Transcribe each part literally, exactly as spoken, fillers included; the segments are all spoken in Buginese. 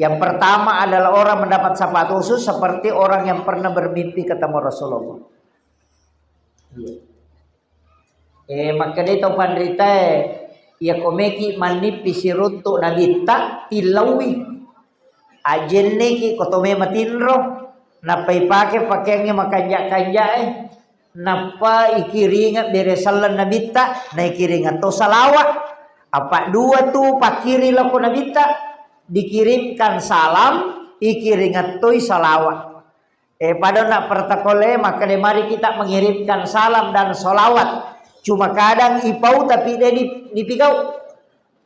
Yang pertama adalah orang mendapat syafaat khusus seperti orang yang pernah bermimpi ketemu Rasulullah. Iya. Eh, makkedai tau panritae, iya ko meki mannippi siruntu nabitta, tillaui. Ajenneki ko to me matinro, nappa ipake pakeangnge makanja-kanjae, nappa ikiringa bere selleng nabitta, naikiringa to salawa. Apa dua tu pakkiri lako nabitta, dikirimkan salam, ikiringa toi salawa. Eh, pada nak protokol, eh, makkeda mari kita mengirimkan salam dan salawat. Cuma kadang ipau tapi dia di-, dipigau.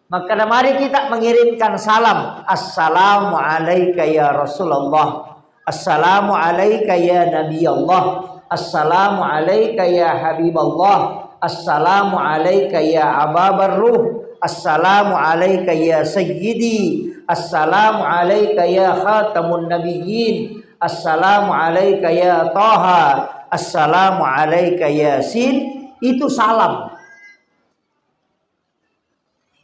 Makkeda mari kita mengirimkan salam. Assalamu alaika ya Rasulullah. Assalamu alaika ya Nabi Allah. Assalamu alaika ya Habib Allah. Assalamu alaika ya Aba Barruh. Assalamu alaika ya Sayyidi. Assalamu alaika ya Khatamun Nabiyyin. Assalamu alaika ya Taha. Assalamu alaika Yasin. Itu salam.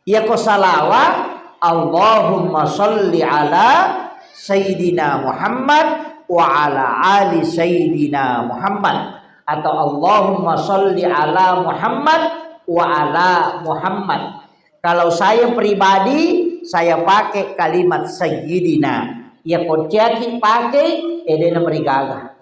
Iya ko salawa, Allahumma salli ala Sayyidina Muhammad wa ala ali Sayyidina Muhammad. Atau Allahumma salli ala Muhammad wa ala Muhammad. Kalau saya pribadi, saya pakai kalimat Sayyidina. Iya ko ciaki pakai, eh, de namarigaga.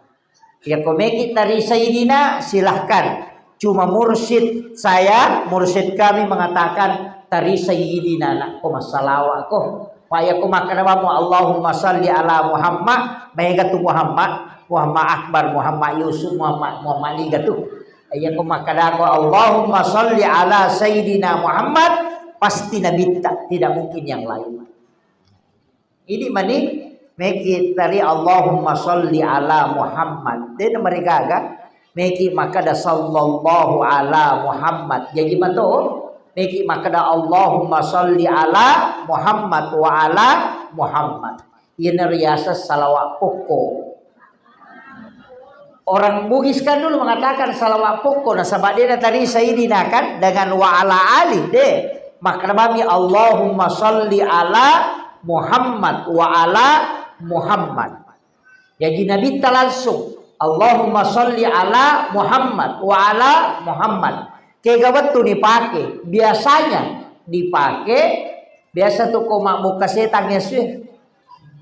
Iya ko meki tari Sayyidina, silahkan. Cuma mursyid saya, mursyid kami mengatakan tari Sayyidina nak ko massalawa ko. Pak iya ko makkeda bamo Allahumma salli ala Muhammad, mega tu Muhammad, Muhammad Akbar, Muhammad Yusuf, Muhammad, Muhammad Liga tu. Iya ko makkeda ko Allahumma salli ala Sayyidina Muhammad, pasti nabitta, tidak mungkin yang lain. Ini mani meki tari Allahumma salli ala Muhammad. De namarigaga meki makkeda sallallahu ala Muhammad. Jaji mato meki makkeda Allahumma salli ala Muhammad wa ala Muhammad. Iyana riaseng salawat pokko. Orang Bugis kan dulu mengatakan salawat pokko, nasaba de natari Sayyidina kan dengan wa ala ali de. Makkeda mami Allahumma salli ala Muhammad wa ala Muhammad. Jaji nabitta langsung Allahumma salli ala Muhammad wa ala Muhammad. Kega wettu dipake? Biasanya dipake biasa tu ko mabbuka setang ya sih.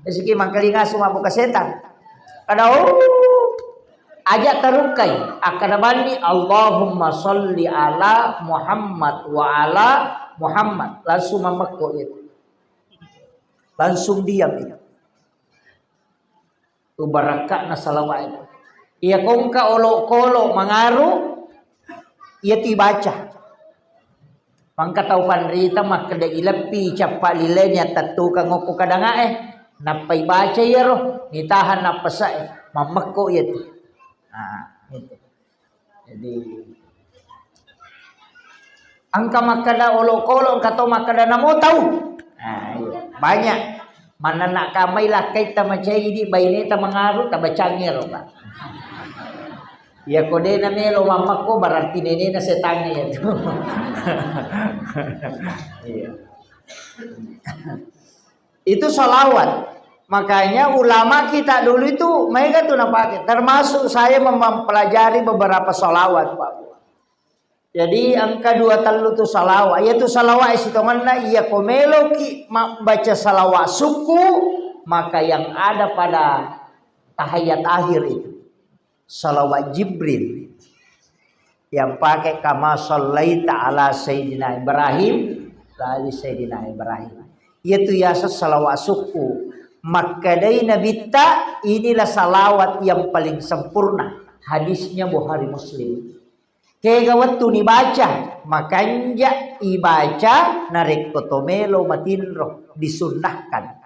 Esiki mangkalinga su mabbuka setang. Kada, oh, aja terukkai. Akkada banni Allahumma salli ala Muhammad wa ala Muhammad. Langsung mamekko itu. Langsung diam itu. Ubarakka'na salawat. Iya kongka olokolo mangaru, iya tibaca. Mangka tau panrita makkeda ileppi cappa lileni attettukang okko kadangae, nappa ibaca iyaro, nitahan nappasae, mammekko iyatu. Nah, itu. Jadi, engka makkeda olokolo, engka to makkeda namo tau. Nah, iya. Banyak. Manenna kamai lakkai tamacai di baineta mangaru, tabacangi ro, Pak. Iya ko de namelo mammekko, berarti nenena setangnge itu. Iya. Itu salawat. Makanya ulama kita dulu itu mega tu napake. Termasuk saya mem-, mempelajari beberapa salawat, Pak. Jadi engka dua tellu tu salawat. Yaitu salawat sitongenna iya ko meloki mabbaca salawat sukku, maka yang ada pada tahiyat akhir itu. Salawat Jibril yang pakai kama sallaita ala Sayyidina Ibrahim, ala ali Sayyidina Ibrahim. Iyatu yaseng salawat sukku. Makkedai Nabitta, inilah salawat yang paling sempurna. Hadisnya Bukhari Muslim. Kega wettu nibaca, makanja ibaca narekko to melo matinro, disunnahkan.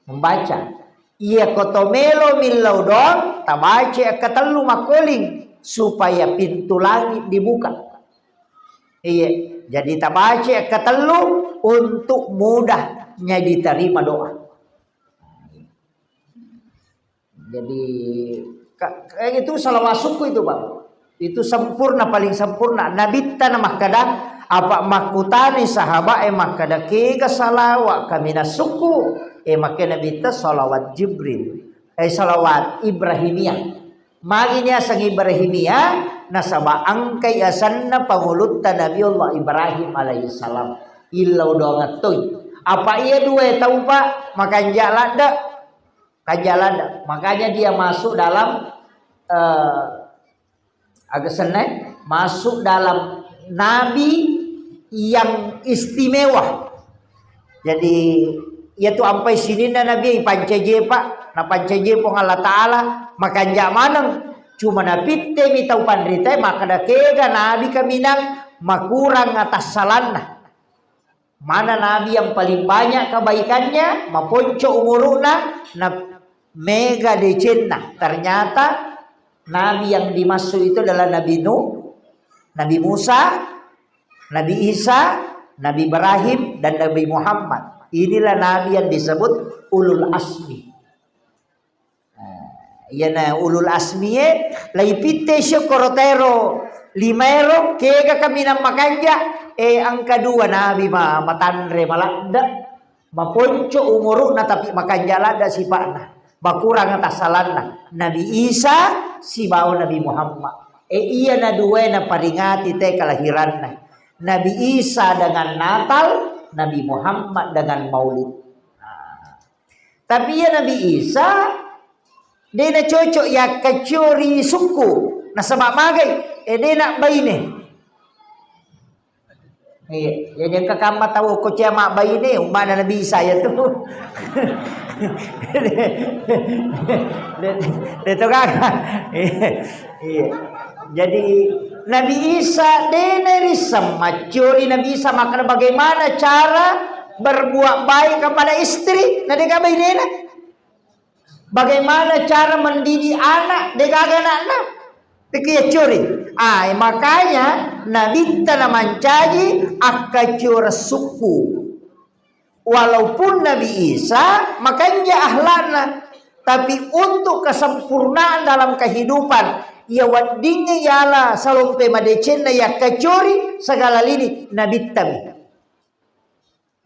Membaca. Iya ko to melo millau doang, tabaca akkatellu makkuling supaya pintu langit dibuka. Iya, jadi tabaca akkatellu untuk mudahnya diterima doa. Jadi ka-, ka-, itu salawat sukku itu, Pak. Itu sempurna, paling sempurna. Nabitta na makkada, apa makkutani sahabae makkada, kega salawat kaminang sukku? Eh, makkeda Nabitta salawat Jibril. Eh, salawat Ibrahimiyah. Magi ni aseng Ibrahimiyah, nasaba engkai asenna pangulutta Nabiullah Ibrahim alaihissalam. Illau doangettoi. Apa iya dua tau, Pak, makanja ladde? Kanja ladde. Makanya dia masuk dalam, eh, aga senna, masuk dalam nabi yang istimewa. Jadi, iyatu ampai sininna nabi ipancaje, Pak, napancaje Puang Allah Ta'ala, makanja maneng. Cuma napittemi tau panritae, makkeda kega nabi kaminang makurang atassalanna. Mana nabi yang paling banyak kebaikannya, maponco umuru'na, na mega decenna. Ternyata nabi yang dimaksud itu adalah Nabi Nuh, Nabi Musa, Nabi Isa, Nabi Ibrahim, dan Nabi Muhammad. Inilah nabi yang disebut ulul asmi. Nah, iyana ulul asmie, laipitte sio korotero limaero, kega kaminang makanja, eh, engka dua nabi ma-, matanre maladde, maponco umuru'na tapi makanja ladde sipa'na, makurang atassalanna. Nabi Isa sibawa Nabi Muhammad. Eh, iyana duae naparingati te kelahiranna. Nabi Isa dengan Natal, Nabi Muhammad dengan Maulid. Nah, tapi iya Nabi Isa, de na cocok yakkaciori sukku, nasaba magai, eh, de na baine. Iya, jadi engka kamma tau ko cia ma baine, ummana Nabi Isa ya tu. De, de to gaga. Iya. Jadi Nabi Isa de na risseng macciori Nabi Isa, makana bagaimana cara berbuat baik kepada istri, na de ga bainena. Bagaimana cara mendidik anak, de gaga anakna? Teki curi. Ah, makanya Nabitta namancaji akkaciora sukku. Walaupun Nabi Isa makanja ahlakna, tapi untuk kesempurnaan dalam kehidupan, iya weddingnge yala salompe madecenna yakkacori segala lini Nabittami.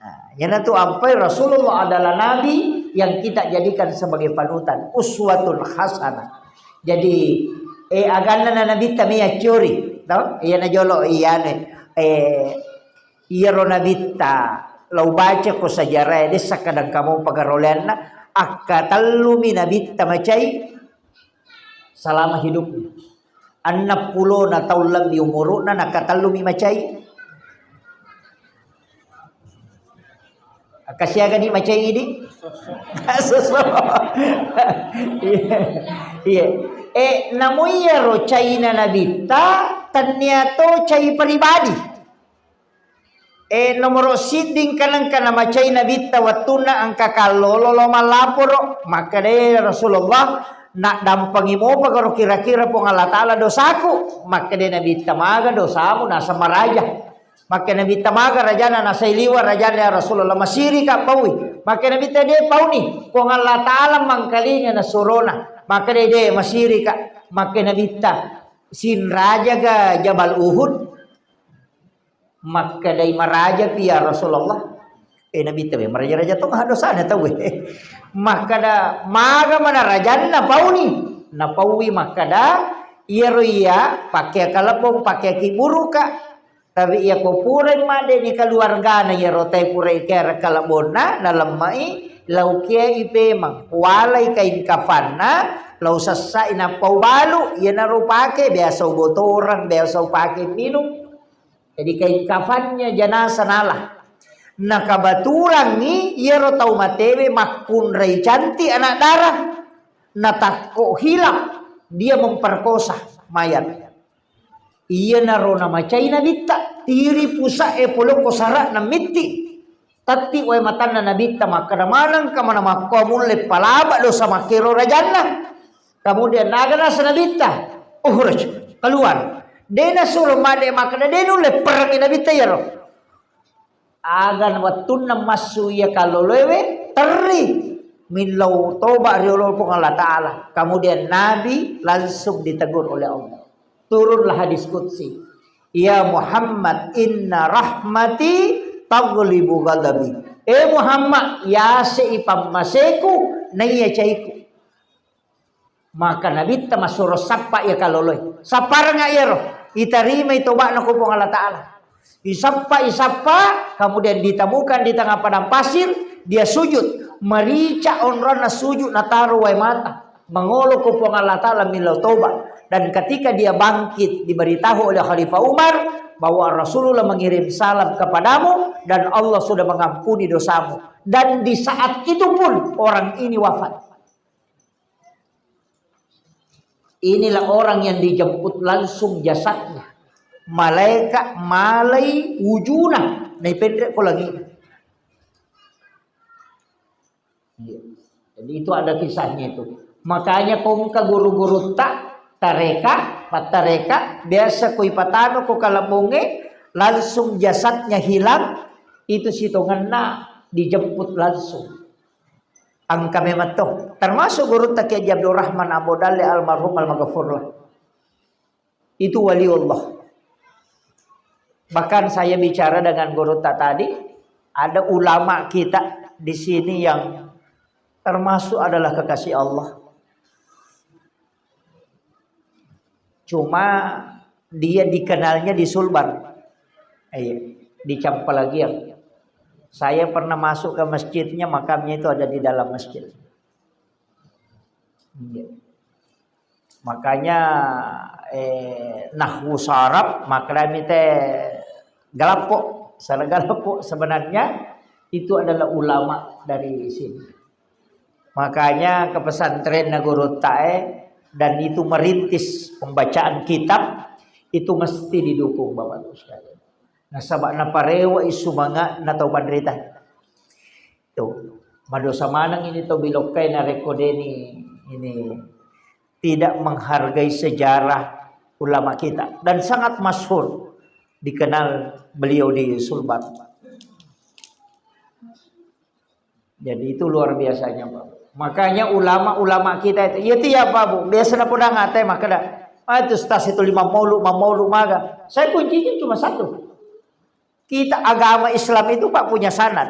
Nah, iyanatu ampai Rasulullah adalah nabi yang kita jadikan sebagai panutan, uswatun hasanah. Jadi, eh, aganna na Nabitta mi accori, to? Iyana jolo iyane, eh, iyaro Nabitta, lau baca ko sejarah, dessa kadang kamu pagaroleanna, akkatellumi Nabitta macai, selama hidupnya. Enneng pulona taung lebbi umuru'na, nakatellumi macai. Akkasiagani macai idi? Susu. Iya. Iya. Eh, namu iyaro caina Nabitta, tennia to cai pribadi. Eh, nomoro sidding kanengka namacai Nabitta wettunna engka kallolo lao mallaporo, makkeda Rasulullah, naddampengi mopa garo kira-kira Puang Allah Ta'ala dosaku. Makkeda Nabitta, maga dosamu, naseng maraja. Makkeda Nabitta, maga rajana, nasai liwa rajana, ya Rasulullah, masirika paui. Makkeda Nabitta, de pauni, Puang Allah Ta'ala mangkalinga nasurona. Makkeda, de masirika. Makkeda Nabitta, sinrajaga Jabal Uhud? Makkedai, marajapi ya Rasulullah. Eh, Nabitta, maraja-raja tong dosana tauwe. Makkeda, maga mana rajanna pauni? Napaui makkeda, iyaro iya pakkea kalebbong, pakkea kiburuka. Tapi iya ko purai madde ni keluargana iyaro tai purai kera kalebbonna, nalemmai, lau kiai pemang, walai kain kafanna, lau sessai nappa ubalu, iyanaro pake, biasa ubotoreng, biasa upake minung. Jadi kain kafannya jenazah nala. Nah, kebetulangngi iyaro tau matewe makkunrai cantik anak darah. Natakko hilap, dia memperkosa mayat. Iyanaro namacai Nabitta, tiri pusa'e polokko sara'na mitti. Tatti wae matanna Nabitta, makkeda, manengka mana makkoa mulle palaba dosa makkero rajanna. Kemudian naga nasa Nabitta, "Ukhruj, keluar." De nasuro madde makkeda, de nulle perangi Nabitta iyaro. Aga wettunna massu iya kalloloewe, terri millau toba riolo Puang Allah Ta'ala. Kemudian Nabi langsung ditegur oleh Allah. Turunlah hadis qudsi. "Ya Muhammad, inna rahmati taghlibu ghadabi." "Eh Muhammad, yase i pammaseku, naiya caiku." Maka Nabitta massuro sappa iya kaloloi. Sapparengnga iyaro, itarimai toba'na ko Puang Allah Ta'ala. Isappa, isappa, kemudian ditemukan di tengah padang pasir, dia sujud. Merica onronna sujud, nataro wae mata. Mangolo ko Puang Allah Ta'ala millau toba. Dan ketika dia bangkit, diberitahu oleh Khalifah Umar bahwa Rasulullah mengirim salam kepadamu dan Allah sudah mengampuni dosamu. Dan di saat itu pun orang ini wafat. Inilah orang yang dijemput langsung jasadnya. Malaikat malai wujuna, naipenre ko langi. Iya. Jadi itu ada kisahnya itu. Makanya kongka guru-gurutta tareka, pattareka, biasa koi patano ko kalabonge, langsung jasadnya hilang, itu sitongenna dijemput langsung. Engka memang to. Termasuk gurutta Kiai Haji Abdurrahman Ambo Dalle almarhum almaghfurlah. Itu waliullah. Bahkan saya bicara dengan gurutta tadi, ada ulama kita di sini yang termasuk adalah kekasih Allah. Cuma dia dikenalnya di Sulbar. Iya, di Campalagiang. Saya pernah masuk ke masjidnya, makamnya itu ada di dalam masjid. Iya. Makanya, eh, nahwu sarap, maknanya te galappo, sala galappo sebenarnya itu adalah ulama dari sini. Makanya ke pesantren Nagoro Tae dan itu merintis pembacaan kitab itu mesti didukung Bapak Ibu sekalian. Nasaba naparewa sumanga'na tau panrita. Tuh, madosa maneng ini tau bilokkai narekko deni ini tidak menghargai sejarah ulama kita dan sangat masyhur dikenal beliau di Sulbar. Jadi itu luar biasanya, Pak. Makanya ulama-ulama kita itu, iya itu ya, Pak, Bu. Biasa na podang ate makkeda, "Ah, itu ustaz itu lima maulu, lima maulu maga." Saya kuncinya cuma satu. Kita agama Islam itu, Pak, punya sanad.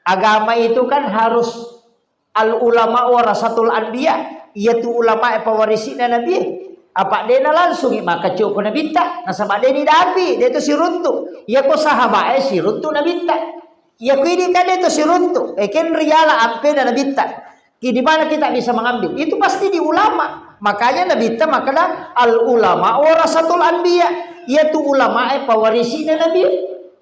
Agama itu kan harus al ulama warasatul anbiya. Iya tu ulama e pawarisina nabi. Apa dena langsung maka cuko nabitta, nasaba deni dapi, de tu siruntu. Iya ko sahabat e siruntu nabitta. Iya, ku idi kan itu siruntu. Eh, ken riala ampena nabitta. Ki-, di mana kita bisa mengambil? Itu pasti di ulama. Makanya nabitta makkeda, "Al ulama warasatul anbiya." Iya tu ulama e pawarisina nabi.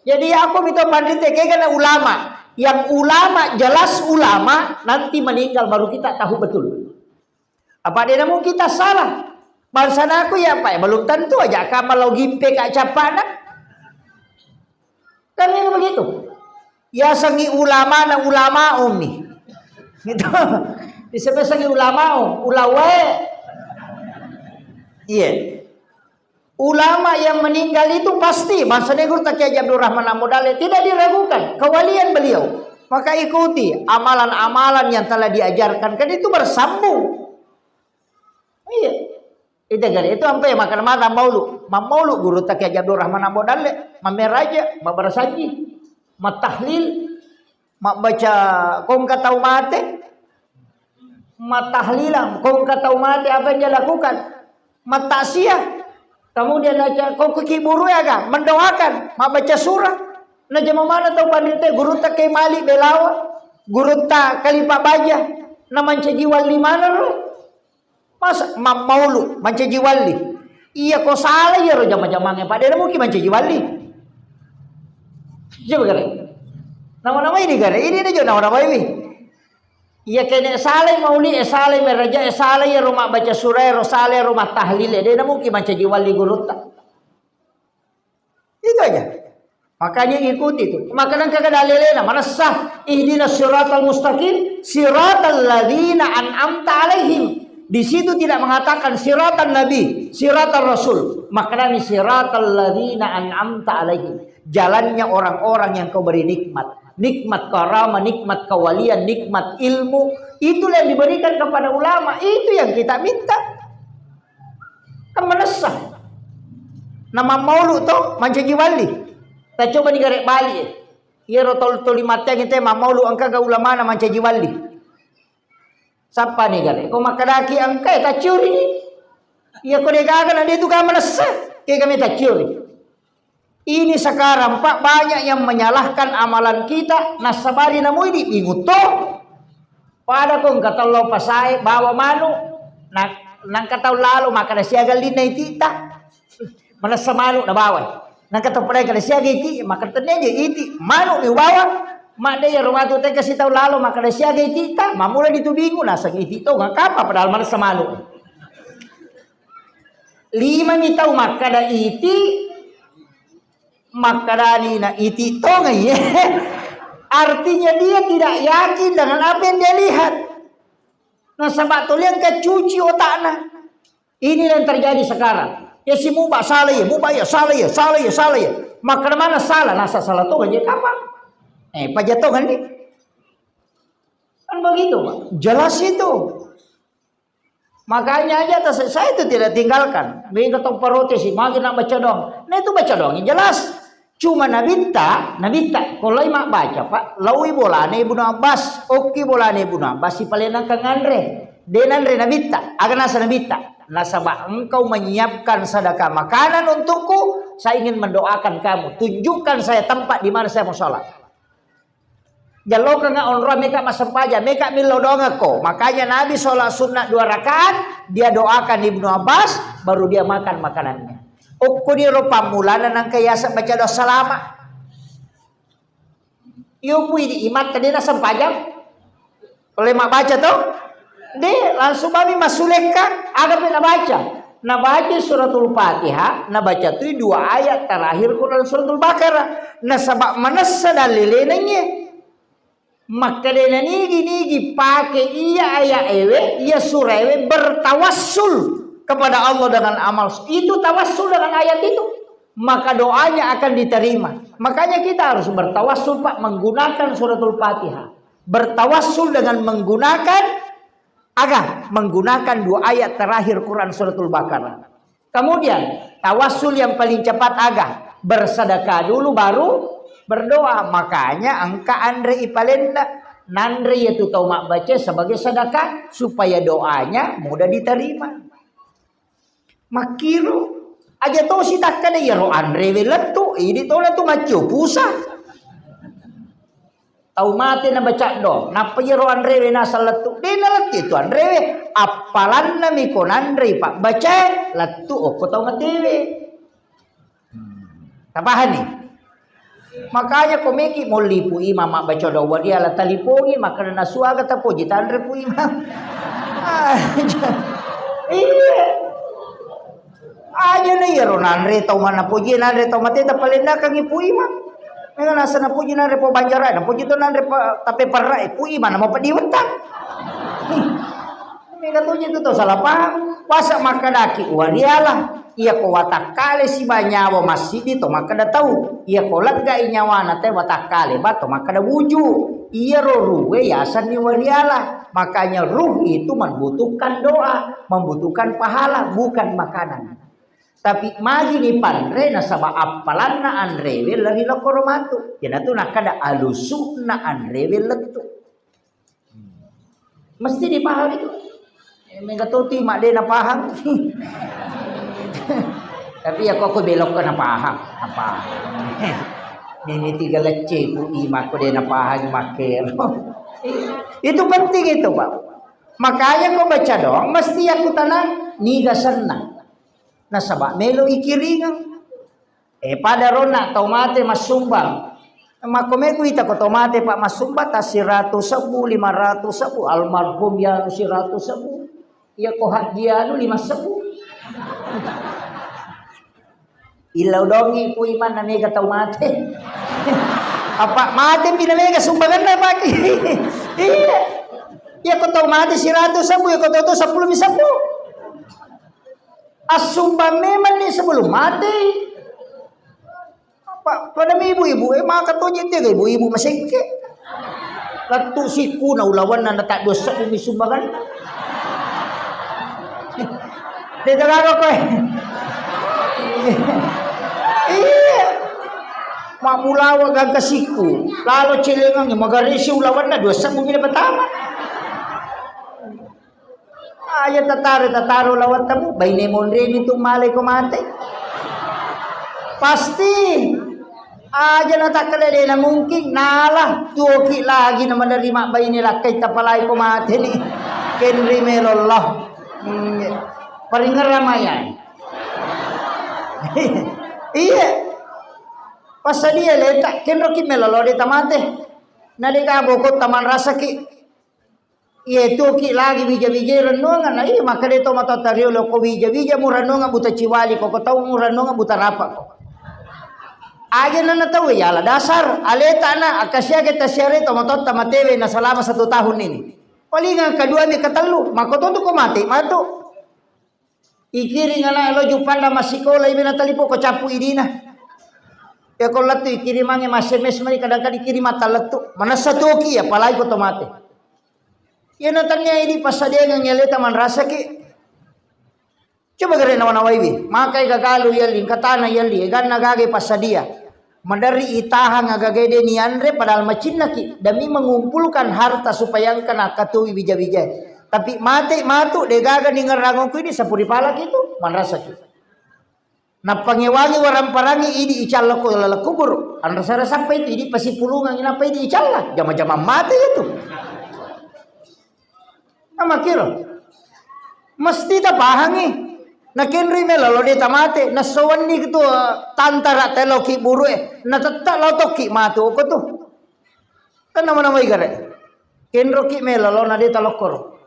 Jadi aku minta pandite kegana ulama. Yang ulama, jelas ulama, nanti meninggal baru kita tahu betul. Apa de namu kita salah? Bangsanaku ya, Pak, ya, belum tentu aja kamu lo gipe kak capana. Kan ini begitu. Ya sangi ulama na ulama umi. Gitu. Bisa-bisa sangi ulama um, ulawai. Iya. Ulama yang meninggal itu pasti, maksudnya guru Kiai Haji Abdul Rahman Ambo Dalle, tidak diragukan kewalian beliau. Maka ikuti amalan-amalan yang telah diajarkan, kan itu bersambung. Iya. Itu gare, itu ampe makan mata maulu. Mammaulu guru Kiai Haji Abdul Rahman Ambo Dalle, mammeraja, mabbarasanji, mattahlil, mabbaca kongka tau mate, mattahlilang, kongka tau mate apa yang dia lakukan? Mattaksiah. Kemudian aja kongka kiburu ya kan, mendoakan, mabaca surah. Nah, jama mana tau panrite guru Kiai Malik Belawa, guru ta Kalipa Baja, na mancaji wali mana ro? Masa mammaulu mancaji wali? Iya ko salah iya ro jama-jamange, padahal mungkin mancaji wali. Coba gare. Nama-nama ini gare, ini aja nama-nama ini. Iya kene salai mauli e, salai meraja e, salai ro mabbaca surah e, ro salai ro mattahlil e, de na mungkin mancaji wali gurutta. Itu aja. Makanya ikuti itu. Maka nang kagak dalilena, manessa ihdinas siratal mustaqim, siratal ladzina an'amta alaihim. Di situ tidak mengatakan siratan nabi, siratan rasul. Maknanya siratal ladzina an'amta alaihim. Jalannya orang-orang yang kau beri nikmat. Nikmat karama, nikmat kawalian, nikmat ilmu. Itulah yang diberikan kepada ulama. Itu yang kita minta. Kan manessa. Nama maulu to, mancaji wali. Tak coba digare bali. Iyaro tol-, toli matteang ite mammaulu engkaga ulamana mancaji walli. Sappani gare. Ko makkedaki engka e tacciori. Iya ko degaga na de tu ga manessa. Kega me tacciori. Ini sekarang, Pak, banyak yang menyalahkan amalan kita, nassabari namui di bingung to. Pada ko engka tello pasae bawa manu, na-, nangka tau lalo makkeda siaga linna itita. Manessa manu nabawa. Nangka tau pada kada siaga iti, makkeda tennia je iti, manu mi ubawa. Madde ya rumah tu tega si tau lalo makkeda siaga itita, mamula ditubingu naseng iti to ngakapa padahal manessa manu. Lima mi tau makkeda iti, makkedani na iti tongai. Artinya dia tidak yakin dengan apa yang dia lihat. Nasaba toliang kecuci otakna. Inilah yang terjadi sekarang. Ya si muba salah ya, muba ya salah ya, salah ya, salah ya. Makkeda mana salah, nasa salah tongai je kapang. Eh, pajatongan ni. Kan begitu, Pak. Jelas itu. Makanya aja tas-, saya itu tidak tinggalkan. Mega tau protes, magi nak baca doang. Nah, itu baca doang yang jelas. Cuma nabitta, nabitta, ko lai mabbaca, Pak, laui bolana Ibnu Abbas, okki bolana Ibnu Abbas, sipalenakang anre. De nanre nabitta, aga nasa nabitta. Nasaba engkau menyiapkan sedekah makanan untukku, saya ingin mendoakan kamu. Tunjukkan saya tempat di mana saya mau sholat. Jallokengnga onroang meka massempajang, meka millau doangekko. Makanya Nabi sholat sunnah dua rakaat, dia doakan Ibnu Abbas, baru dia makan makanannya. Okkoniro pammulana nangka yaseng baca doa salama. Iyo pui di imatta de nassempajang. Oleh mabbaca to? De, langsung mami massulekka, aga pe nabaca. Nabaca suratul Fatihah, nabaca tui dua ayat terakhir Quran suratul Baqarah. Nasaba manessa dalilena iye. Makkedana nigi-nigi pake iya ayat ewe, iya surah ewe bertawassul kepada Allah dengan amal. Itu tawassul dengan ayat itu. Maka doanya akan diterima. Makanya kita harus bertawassul, Pak, menggunakan suratul Fatihah. Bertawassul dengan menggunakan Aga, menggunakan dua ayat terakhir Quran suratul Baqarah. Kemudian, tawassul yang paling cepat aga, bersedekah dulu baru berdoa. Makanya engka anre ipalenna, nanre yatu tau mabbaca sebagai sedekah supaya doanya mudah diterima. Makkiro. Aja tosi takkeda iyaro anrewe lettu, idi tona tu maccio pusa. Tau mate na baca do, nappa iyaro anrewe naseng lettu. De nalettu itu anrewe, appalanna mi ko nanrei pabbacae, lettu okko tau matewe. Tapahani? Makanya ko meki molli Pu Imam mabbaca doa wadiala talipongi, makkeda nasuaga tapoji tanre Pu Imam. Iya. Aja na iyaro nanre tau mana poji nanre tau mate tapalennakang Pu Imam. Mega nasa napoji nanre po banjara, napoji to nanre pa, tape perra, Pu Imam nama pediwettang. Mega toji tu tau salah paham. Wasa makkedaki wadiala. Iyako watakkale siba nyawa massidi to makkeda tau, iyako leggai nyawana te watakkale ba to makkeda wuju. Iyaro ruwe yasenni wariala. Makanya ruh itu membutuhkan doa, membutuhkan pahala, bukan makanan. Tapi magi ni panre nasaba appalanna anrewe lari lokoro matu. Iyanatu nakkeda alusu'na anrewe lettu. Mesti dipahami tu. Eh, mega to tu mak de napaham. Tapi ya kok belok ke napaham, napaham. Mimi tiga lecce ku ima ko de napaham makkero. Itu penting itu, Pak. Makanya ko baca doang mesti aku tenang, niga senang. Nasaba melo ikiringang. Eh, pada ronna tau mate massumbang. Makko megu ita ko tau mate, Pak, massumbang ta siratu sebbu, lima ratu sebbu, almarhum yanu siratu sebbu. Iya ko hajji anu lima sebbu. Illau dongi Pu Imam na mega tau mate. Apa mate pi na mega sumbanganna, Pak? Iya. Iya ko tau mate siratu sebbu, iya ko tau tu seppulo mi sebbu. Assumbang memang ni sebelum mati. Apa, pada ibu-ibu, eh, maka to je tega ibu-ibu masengke. Lettu sikku na ulawanna na tak dua sebbu mi sumbangan. Tega laro koe. Iya. Mabbulawa gangka sikku, lalo celengang, magaresi ulawanna dua sebbu mi napatama. Aja tataro, tataro lawattamu, baine monreni tu malai ko mate. Pasti aja natakkeda de na mungkin, nala tuoki lagi na menerima baine lakkai tapalai ko mate ni. Kenri melollah. Hmm, paringerra mayai. Iya. Passadia leta, kenroki melolo de tamate. Na de gaboko tamanrasaki. Iye tuoki lagi wija-wijai rennuangan, na iya makkeda to matotta riolo ko wija-wija mu rennuangan buta ciwali ko, ko tau mu rennuangan buta rapa ko. Aja na tau yala dasar, aleta na, akkasiake tasiare to matotta matewe na selama satu tahun ini. Palingan kedua mi ketellu, mako to tu ko mate, matu. Ikiring ana lo Jupanda massikola, ibe na talipo ko cappu idina. Ya ko lettu ikirimangngi ma S M S mani, kadang-kadang ikiring mata lettu. Manessa tuoki ya, apalagi ko to mate. Iya na tania idi passadiangang yaleta manrasaki. Coba gare nawa-nawaiwi, makai gagalu yalli, engka tana yalli, eganna gagai passadia. Maderri itahang agagai de nianre padahal macinnaki demi mengumpulkan harta supaya engka nakkatui wija-wija. Tapi mate matu de gaga ningerangku ini sapuri palaki tu manrasaki. Nappangewangi waramparangi idi icallako laleng kubur. Anrasa-rasa apa itu idi pasipulungang inapa idi icalla. Jama-jama mate itu. Amakiro. Mesti tapahangi. Nakenroi melolo de tamate. Nassowanni tu tantara teloki burue. Natetta lotokki matu ko tu. Kan nama-nama igare. Kenroki melolo na de talokkoro.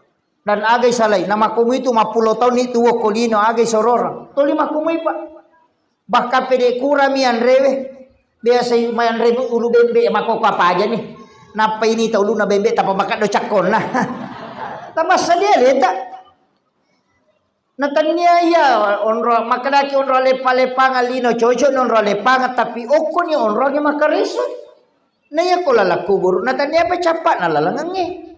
Dan agai salai. Namakkomu itu mappulo taunni tuo ko lino agai sororang. Toli makkomu ipa. Bahkan pede kurami anrewe. Biasa mai anre ulu bembe makoko apa aja nih. Nappa ini tau uluna bembe tapa makat do cakkonna. Tamassa dia leta. Na tania iya onro makadaki onro lepa-lepanga lino cocok onro lepanga tapi okko ni onro ni makareso. Na iya ko laleng kuburu na tania apa cappa na lalengengnge.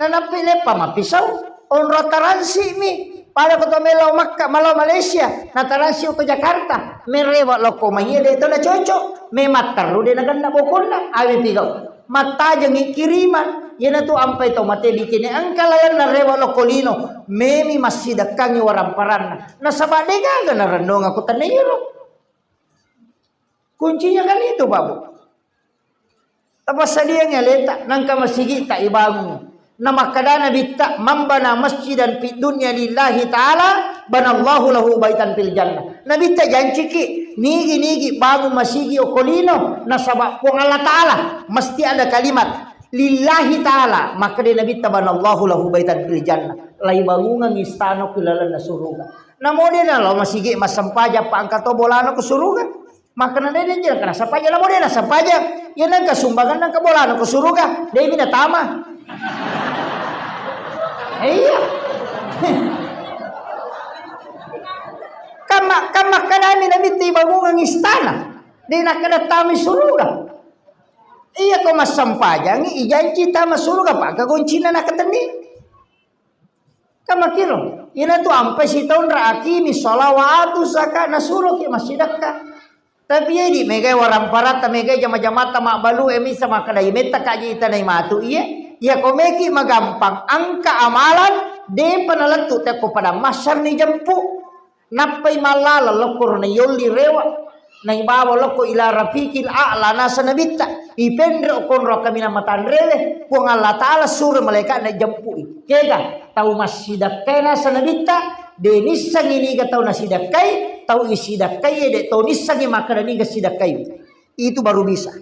Nanappi leppa mappisau, onro taransi mi. Pada ko to melo Makka, malo Malaysia, na taransi ko Jakarta. Merewa lokko mai de to na cocok. Me matteru de na ganna bokonna, awi pigau. Mattajengi kiriman, yena tu ampai to mate bikini engka lalenna rewa lokko lino. Memi massidekkangi waramparanna. Nasaba de gaga na rennong aku teniro. Kuncinya kan itu, Pak Bu. Tapassadiangngi aleta, nangka masigitta ibangung. Namakkadana Nabitta, "Man bana masjidan fid dunya lillahi ta'ala, banallahu lahu baitan fil jannah." Nabitta janciki, nigi-nigi bangung masigi okko lino, nasaba Puang Allah Ta'ala, mesti ada kalimat, "Lillahi ta'ala," makkeda Nabitta, "Banallahu lahu baitan fil jannah." Laibangungang istana ku lalenna suruga. Namo de nalo masigi massempajang pa engka to bolana ku suruga. Makkeda de, de, de, kana sampaja, namo de na sampaja. Iya nengka sumbangan nengka bolana ko suruga. De mi natama. Iya. Kamma, kamma kadami Nabitta ibangungang istana. De nakkeda tami suruga. Iya ko massampajangi ijanci tama suruga, pa kagoncinna nakatenni. Kamakiro, ina tu ampai sitaung ra akimi sholawatu zaka nasuroki massidakka. Tapi iya di megai waramparatta, megai jama-jamatta mabbalu e misa makkeda metta kaji itanai matu iye. Iya ko meki magampang angka amalan depa nalettu tekko pada massarni jempu. Nappai mallala lokkoro naiyolli rewa, naibawa lokko ila rafiqil a'la nasa nabitta, ipenre okkonro kaminang matanrewe, Puang Allah Ta'ala suro malaika'na jempui. Kega tau massidakkai nasa nabitta, de nissengi niga tau nasidakkai, tau isidakkai de tau nissengi makkeda niga sidakkai. Itu baru bisa.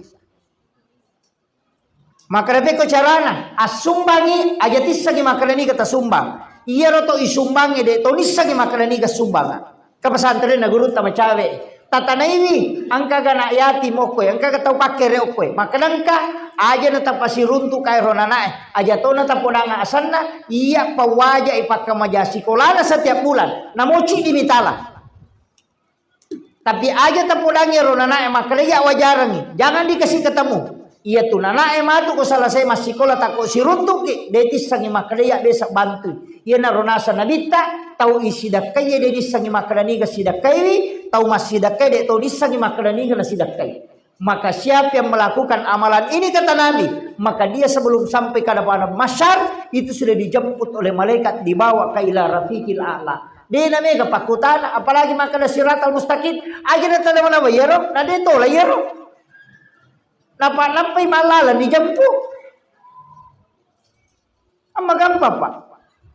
Makkeda pekko carana, assumbangi aja tissengi makkeda niga tasumbang. Iyaro to isumbangi de to nissengi makkeda niga sumbanga. Ke pesantren na gurutta macawe. Tatanaiwi, engkaga anak yatim okkoe, engkaga tau pakkere okkoe. Makkeda engka, aja na tapasiruntu kaero nanae, aja to na tapodanga asenna, iya pawaja ipakkamaja sikolana setiap bulan. Namoci dimitala. Tapi aja tapodangi ero nanae makkedai wajarangi, jangan dikasih ketemu. Iya tu nanae matu ko selesai massikola takko siruntuki, de tissengi makkedai besa bantui. Iyanaro nasa nabitta, tau isidakkai de nissengi makkeda niga sidakkaiwi, tau massidakkai de tau nissengi makkeda niga nasidakkai. Maka siapa yang melakukan amalan ini, kata Nabi, maka dia sebelum sampai ke padang mahsyar itu sudah dijemput oleh malaikat, dibawa ke ila rafiqil a'la. De' namega pakkutana, apalagi makkeda siratal mustaqim, aja' na tadamana iyaro, na de' tola iyaro. Napa nappai mallalang dijemput. Amma gampang, Pak.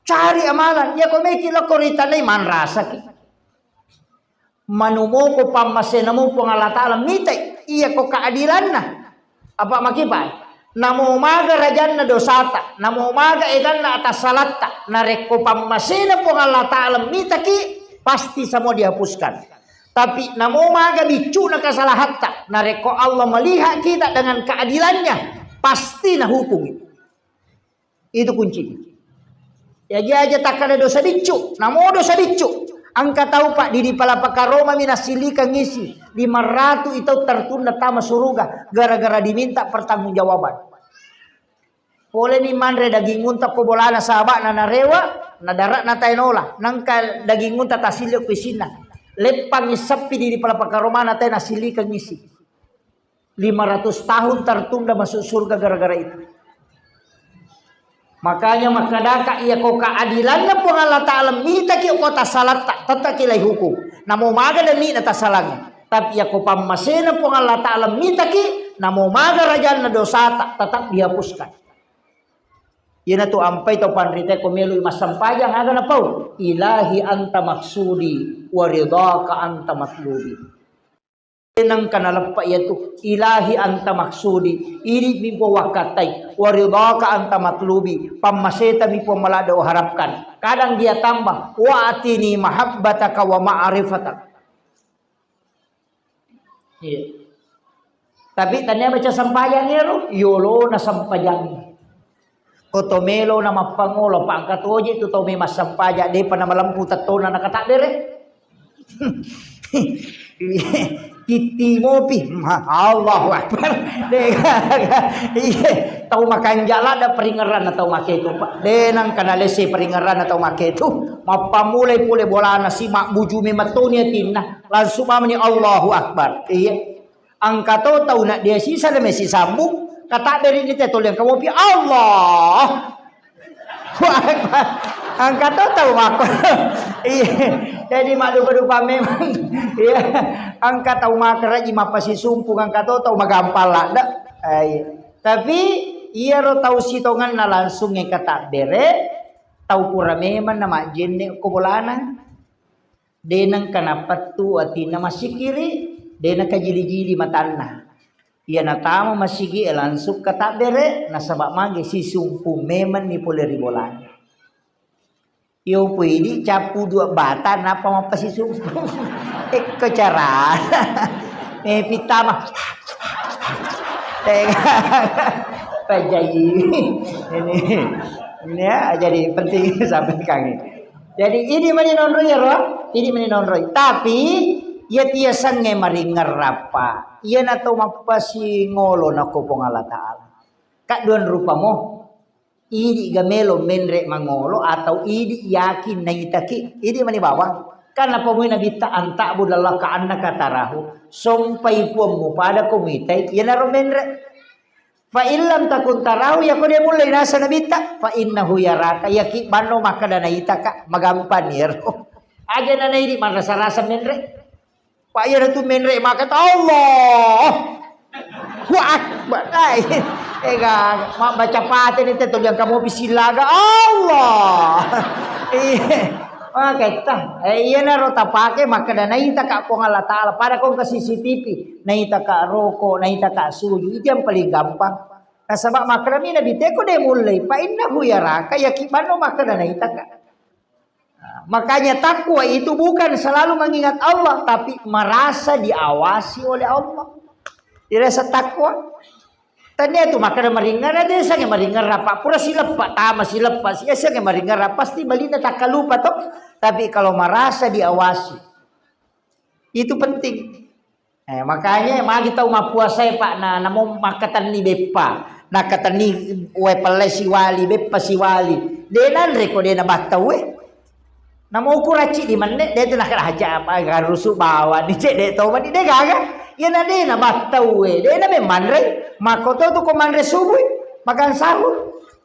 Cari amalan. Iya ko meki lokko ritanai manrasaki. Manumoko pammasena mu Puang Allah Ta'ala mitai. Iya ko keadilanna. Apa makipai? Namo maga rajanna dosata, namo maga eganna atassalatta, narekko pammasena Puang Allah Ta'ala mitaki, pasti semua dihapuskan. Tapi namo maga biccuna kesalahatta, narekko Allah melihat kita dengan keadilannya, pasti nahukungi. Itu kunci. Ya, aja' takkada dosa biccu, namo dosa biccu. Engka tau, Pak, di, di Palapa Karoma mi nassilikang isi, lima ratu i tau tertunda tama suruga gara-gara diminta pertanggungjawaban. Pole ni manre daging unta ko bolana saba'na narewa, nadara'na tae nola. Nangka daging unta tasilli ko isinna. Leppang issappi di, di Palapa Karomana tae nassilikang isi. Lima ratus tahun tertunda masuk surga gara-gara itu. Makanya makkadaka, iya ko keadilanna Puang Allah Ta'ala mitaki ko tassalatta, tettaki lai hukum. Namo maga demi na tassalangi. Tapi iya ko pammasena Puang Allah Ta'ala mitaki, namo maga rajanna dosata, tetap dihapuskan. Iyanatu ampai tau panrita ko meloi massempajang, aga napau? Ilahi anta maksudi wa ridhaka anta matlubi. Nengka naleppa iyatu, ilahi anta maksudi, idi mi Puang wakkattai, wa ridhaka anta matlubi, pammaseta mi Puang maladde uharapkan. Kadang dia tambah, wa atini mahabbataka wa ma'rifatak. Iya. Tapi tania baca sempajang ero, yolona sempajang. Ko to melo na mappangolo, pangka toje tu tau memang sempajang, depa na malempu tettona na katabbere. Titti mopi, ma-, Allahu Akbar. De gaga. Iya, tau makanja' ladda peringeranna tau maketu, Pak. De nangka nalesse peringeranna tau maketu. Mappamulai pole bolana si mabbuju memettoni atinna. Langsung mamani Allahu Akbar. Iya. Engka to tau na dia sisa de mesi sambung, katabbere ni te toliang kamopi, Allah. Engka to tau mako. Iya. Jadi maddupa-dupa memang. Iya. Engka tau makaraji mappasisumpung, engka to tau magampang ladda. Eh, iya. Tapi iyaro tau sitonganna langsung e katabbere, tau pura memang na majjenne ko bolana. De nengka napettu atinna massikiri, de nakajili-jili matanna. Iya natama masigi e langsung katabbere, nasaba magi sisumpung memenni pole ri bolana. Iyo pui idi cappu dua bata, napa mappasisumpung? Ekko cara. Eh, pitama. Eh, pajai. Ini, ini ya, jadi penting sampaikan. Jadi, idi mani nonroi ero, idi mani nonroi. Tapi, iya tiasengnge maringerrappa. Iya nato mappasingolo nako Puang Allah Ta'ala. Kadduan rupamo, idi gamelo menre mangolo atau idi yakin naitaki. Idi mani bawang. Karena pamui nabitta antakbu dallaha ka annaka tarahu. Sompai puammu pada ko mitai, iyanaro menre. Fa illam takun tarahu, yako de mullei nasa nabitta, fa innahu yaraka, yaki banno makkada naitaka, magampang yero. Aja nanairi marasa-rasa menre. Pak yero tu menre maka Allah. Wa akbar. Ai. Ega, ma baca pate ni te toliang kamu bisillaga Allah. Iya. Maketta, eh, iyanaro tapake makkada naitaka Puang Allah Ta'ala. Pada kongka C C T V, naitaka roko, naitaka suju. Itu yang paling gampang. Nasaba makkedami Nabi teko de mullei, fa innahu yaraka, yaki banno makkada naitaka. Nah, makanya takwa itu bukan selalu mengingat Allah, tapi merasa diawasi oleh Allah. Dirasa takwa. Tania tu makkada maringerra, de sange maringerra, Pak. Pura sileppa, tama sileppa, sia sange maringerra, pasti balinna takkalupa to. Tapi kalau merasa diawasi, itu penting. Eh, makanya magi tau mappuasae, Pak, na, namo makkatenni beppa, nakkatenni wae pellai siwali, beppa siwali. De nanre ko de nabattau e. Namo ukuracci di menne, de tu nakaraja apa, garusu bawang ni cek de to mani de gaga. Iyana dena battauwe, dena memmanre, makkoto tu ko manre subui, makan sahur.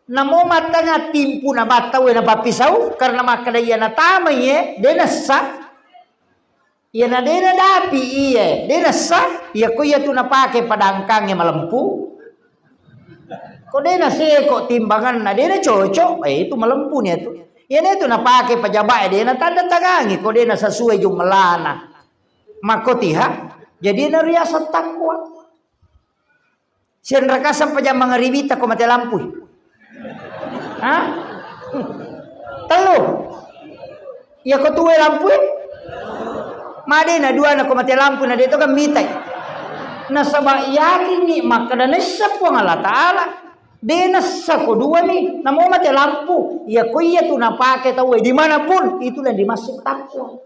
Namo mattenga timpu na battauwe na pappisau, karena makkeda iyana tamai e, dena essa. Iyana dena dapi iye, dena essa, iya ko iya tu napake padangkangnge malempu. Ko dena seko timbanganna, dena cocok, eh, itu malempu ni itu. Iyana itu napake pejabat e, dena tanda tangangi, ko dena sesuai jumlahna. Makkotiha, jadi na riaseng takwa. Sianrakasang pajang mangaribita ko mate lampui. Ha? Tellu. Iya ko tuwe lampui? Madena duana ko mate lampu na deto kan mitai. Nasaba yakinni makkeda nessa Puang Allah Ta'ala. De nessa ko dua ni, namo mate lampu. Iya ko iya tu napake tauwe dimanapun, itulah dimaksud takwa.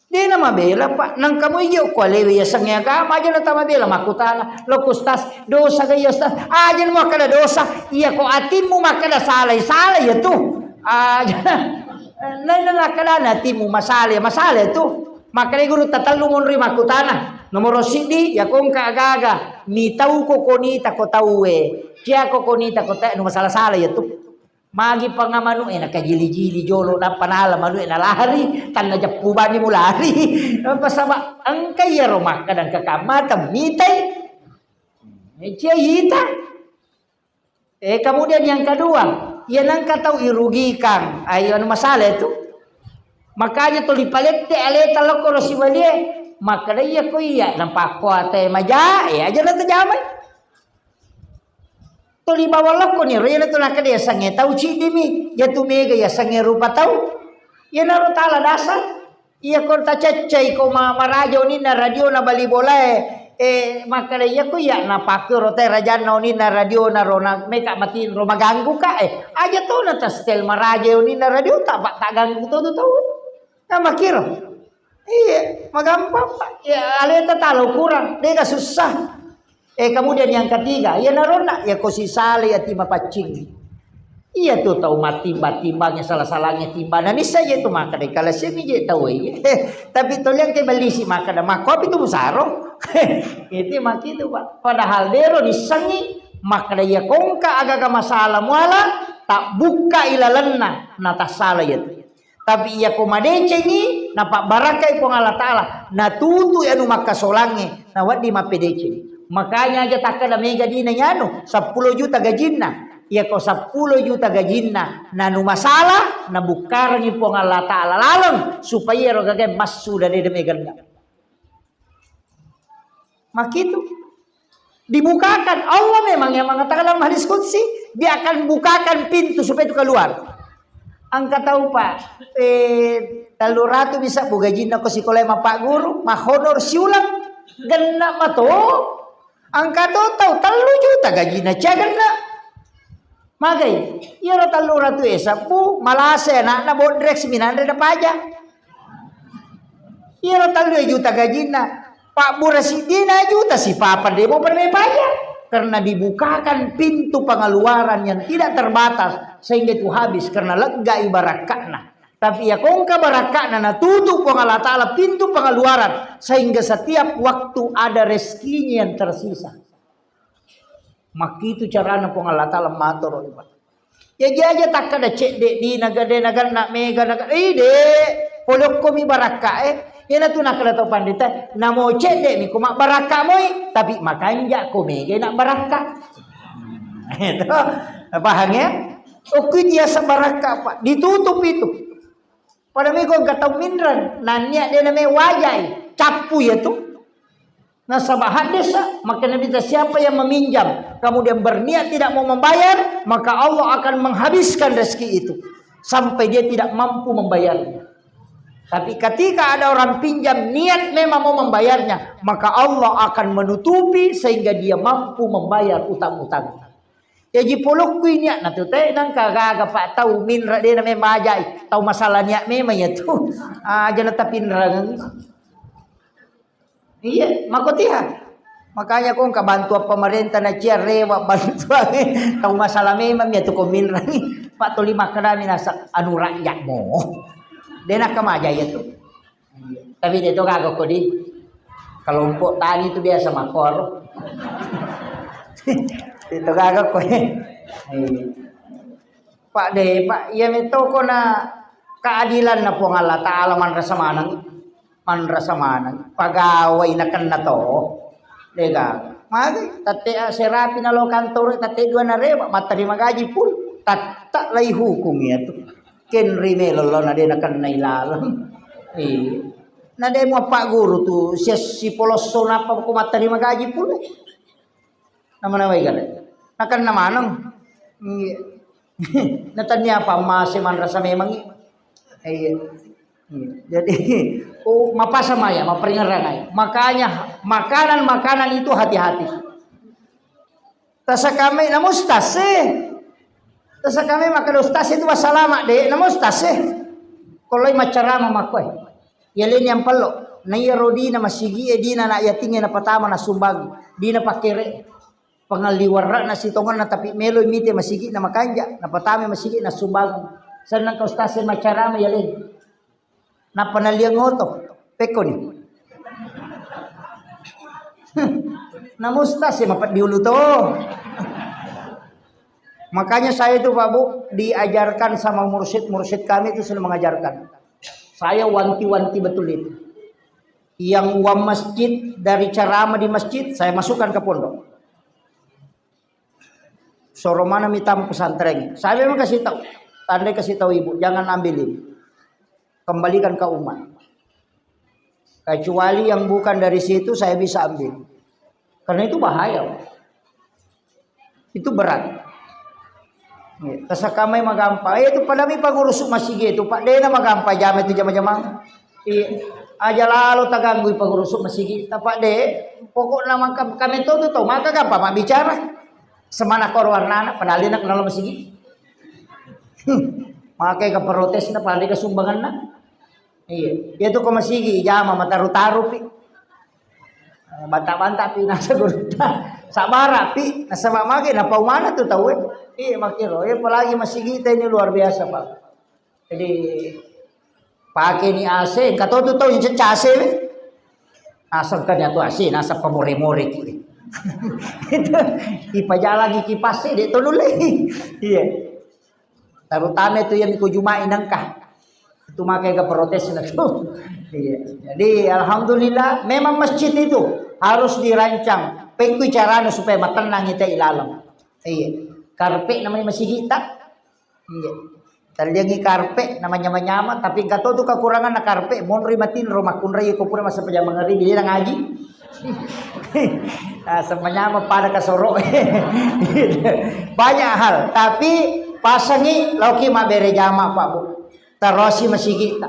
Dena mabela, Pak. Nangka mo iyo ko alewe yasengnge agama, aja na tamabela makkutana. Lo ku Ustaz, dosa ga iya Ustaz? Aja na makkeda dosa. Iya ko atimmu makkeda salai, salai ya tu. Aja. Nai na nakkedana atimmu masale, masale tu. Makkeda guru tatellu monri makkutana. Nomoro siddi, ya ko engka agaga. Mitau ko konita ko tauwe. Cia ko konita ko tauwe, nu masala-sala ya tu. Magi panga manu'e nakajili-jili jolo, nappa nala manu'e nalari, tanna jeppu bani mulari. Nasaba engka iyaro makkeda engka kamma temmitai. Cia ita. Eh, kemudian yang kedua, iya nengka tau irugikan. Ayo, anu masalah itu. Makanya tuli palette aleta lokko ro sibalie. Makkeda iya ko iya, nampa ko ate maja, eh, aja na tajamai. Tuli bawang lokko ni ro, iyana tu nakkeda yasengnge tau ciddimi, iya tu mega yasengnge rupa tau. Iyanaro tala dasar. Iya ko taceccai ko ma-, maraja oninna radio na bali bolae, eh, makkeda iya ko iya napakkero te rajanna oninna radio na ro na meka matinro maganggu ka, eh. Aja to na ta setel maraja oninna radio ta, pa-, taganggu to tu tau. Nah, makkiro. Iya, magampang, Pak. Ya, aleta talo kurang, dega susah. Eh, kemudian yang ketiga, iya naronna, ya ko sisale ati mapaccing. Iya tu tau mattimba-timbangnge, salah-salahnya timbanna. Nissa je tu makkeda, kala semi je tau iya. Tapi toliang ke bellisi makkeda, makkopi tu musaro. Itu makkitu, Pak. Padahal dero nissengi, makkeda iya kongka agaga masalah muala, tak bukka ilalenna, na tassala iya tu. Tapi iya ko madecengi, napabbarakkai Puang Allah Ta'ala, natutui anu makkasolangnge, nawedding mappedeceng. Makanya aja takkeda mega dina yanu, seppulo juta gajinna. Iya ko seppulo juta gajinna, nanu masalah, nabukkarengi Puang Allah Ta'ala laleng, supaya ero gagae massu dade de meganna. Makkitu. Dibukakan. Allah memang yang mengatakan dalam hadis qudsi, Dia akan bukakan pintu supaya itu keluar. Engka tau, Pak, eh, tellu ratu bisa bu gajinna ko sikola mapagguru, mahonor siulang, genna mato. Engka to tau tellu juta gajinna, cia genna. Magai, iyaro tellu ratu e sabbu, malase anakna bodrek siminanre na paja. Iyaro tellu juta gajinna, pabbura siddina juta sipapa demo pernah paja. Karena dibukakan pintu pengeluaran yang tidak terbatas sehingga itu habis karena lega ibarakatna. Tapi ya kongka barakatna natutup Puang Allah Ta'ala pintu pengeluaran sehingga setiap waktu ada rezekinya yang tersisa. Makkitu carana Puang Allah Ta'ala matoro iba. Ya jaja takkada cedde di naga de naga na mega naga ide polokko mi barakka e. Iyana tu nakkada tau pandita namo cedde mi ko mabbarakka moi tapi makanja ko mega na barakka. Itu paham ya? Okui dia sebarakka apa? Ditutup itu. Pada mego engka tau minreng, nannia de name wajai, cappu ya tu. Nasaba hadis, maka Nabi ta, siapa yang meminjam, kemudian berniat tidak mau membayar, maka Allah akan menghabiskan rezeki itu sampai dia tidak mampu membayarnya. Tapi ketika ada orang pinjam niat memang mau membayarnya, maka Allah akan menutupi sehingga dia mampu membayar utang-utang. Jaji polokku ini nak natu te nangka gaga pak tau minra de name majai tau masalah niat memang ya tu. Aja na tapinrang. Iya, makotiha. Makanya ko engka bantuan pemerintah na cia rewa bantuan tau masalah memang ya tu ko minrang. Pak tuli makkedami nasa anu rakyat mo. De naka majai ya tu. Tapi de to gaga ko di. Kelompok tani itu biasa makoro. Itu gaga koe. Iya. Pak de, Pak, iya metoko na keadilan na Puang Allah Taala manrasa maneng. Manrasa maneng. Pagawai nakenna to. Dega. Magi tette serapi na lo kantor tette dua na rewa matterima gaji pun. Tatta lai hukum ya tu. Kenri melo lo na de nakenna ilaleng. Iya. Na de mu apa guru tu sia sipolosso napa ko matterima gaji pun. Nama-nama ikan. Nakenna maneng. Iya. Na tania apa mase manrasa memang. Iya. Iya. Jadi, oh, mapasa maya, maperingeran aja. Makanya makanan-makanan itu hati-hati. Tasakamai namu ustaz sih. Tasakamai maka ustaz itu wassalama de, namu ustaz sih. Kalau macarama makoi. Ya leni yang pello. Na iya rodina masigi e dina na yatinge na patama na sumbang. Dina pakere. Pengalli warra'na sitongenna tapi melo mite masigi na makanja, na patame masigi na sumbang. Senang ka ustaz e macarama ya leni. Nappa naliang oto, pekkoni. Namu ustaz e mapeddi ulu to. Makanya saya itu Pak Bu diajarkan sama mursyid-mursyid kami itu sudah mengajarkan. Saya wanti-wanti betul itu. Yang uang masjid dari ceramah di masjid saya masukkan ke pondok. Soro mana mita pesantren. Saya memang kasih tahu. Tandai kasih tahu ibu, jangan ambilin. Kembalikan ke umat. Kecuali yang bukan dari situ saya bisa ambil. Karena itu bahaya. Itu berat. Iya, tasakamai magampang. Eh, itu padami pangurusuk masigi itu, Pak. Dena magampang jama itu jama-jama. Iya. Aja lalo taganggui pangurusuk masigi. Tapak de, pokokna maka kami to tu to maka gampang mak bicara. Semana koro warnana padahal dia kenal masigi. Makai ke protes na padahal ke sumbangan na. Iya, iya tu ko masigi jama mataru-taru pi. Eh, banta-banta pi nasa gurutta. Sabara pi, nasaba mage napau mana tu tau e. Iya makiro, iya apalagi masigi ta ini luar biasa, Pak. Jadi pakai ni A C, engka to tu tau yang cecah A C we. Naseng kan tu A C, nasa pamore-more ki. Itu ipaja lagi kipas e, dek to nulle. Iya. Terutama itu yang ko Jumat inangka. Itu makanya ke protes na tu. Iya. Jadi alhamdulillah memang masjid itu harus dirancang. Pengkui caranya supaya matennang kita ilalem. Iya. Karpet namanya masjid tak? Iya. Talliangi karpet namanya manyama, tapi engka to tu kekurangan na karpet, monri matinro makkunrai ko pura masa pajama ngeri dia ngaji. Ah, semuanya pada kasoro. Banyak hal, tapi pasangi loki mabbere jama, Pak Bu. Tarosi masigi ta.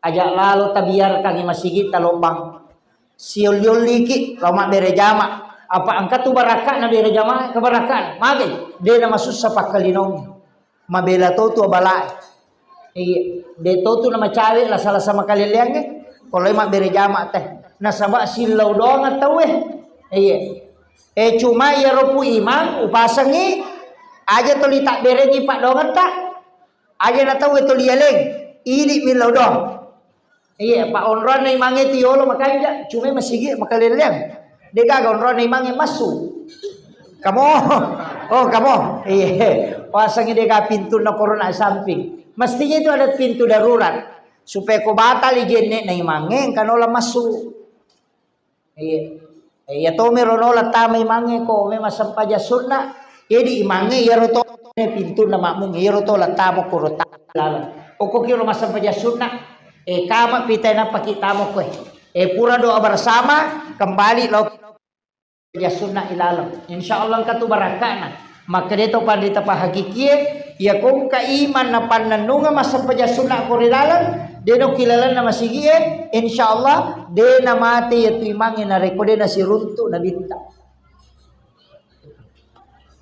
Aja lalo tabiarkan masigi ta lobang. Siolli-olliki lao mabbere jama. Apa engka tu barakka na bere jama, kebarakka. Mage, de na masussa pakkalinong. Mabela to tu abalae. Iya, de to tu na macawe la sala sama kaleleangnge. Koloi mabbere jama teh. Nasaba sillau doang tauwe. Iya. Eh, cuma iyaro pu imang upasengi aja toli tabberengi paddoangetta. Aja na tauwe toli yaleng. Idi millau doang. Iya, pa onroanna imangnge tu yolo makanja, cuma masigi makaleleang. De gaga onroanna imangnge massu. Kamo. Oh, kamo. Iya. Pasangi de ga pintunna korona samping. Mestinya itu ada pintu darurat. Supaya ko batali jenne na imangnge engka nola massu. Iya. Iya to mero nola tama imangnge ko memang sempajang sunna. Jadi imangnge iyaro to pintunna makmung iyaro to la tama koro ta laleng. Pokok kiro massempajang sunna. Eh, kama pitai nappa ki tama koe. Eh, pura doa bersama, kembali lo sempajang sunna ilaleng. Insya Allah engka tu barakkana. Maka de to panrita pahakikie, iya kongka iman na pannennunga massempajang sunna kore laleng, de no kilalenna masigie, insya Allah de na mate iya tu imangnge narekko de na siruntu nabitta.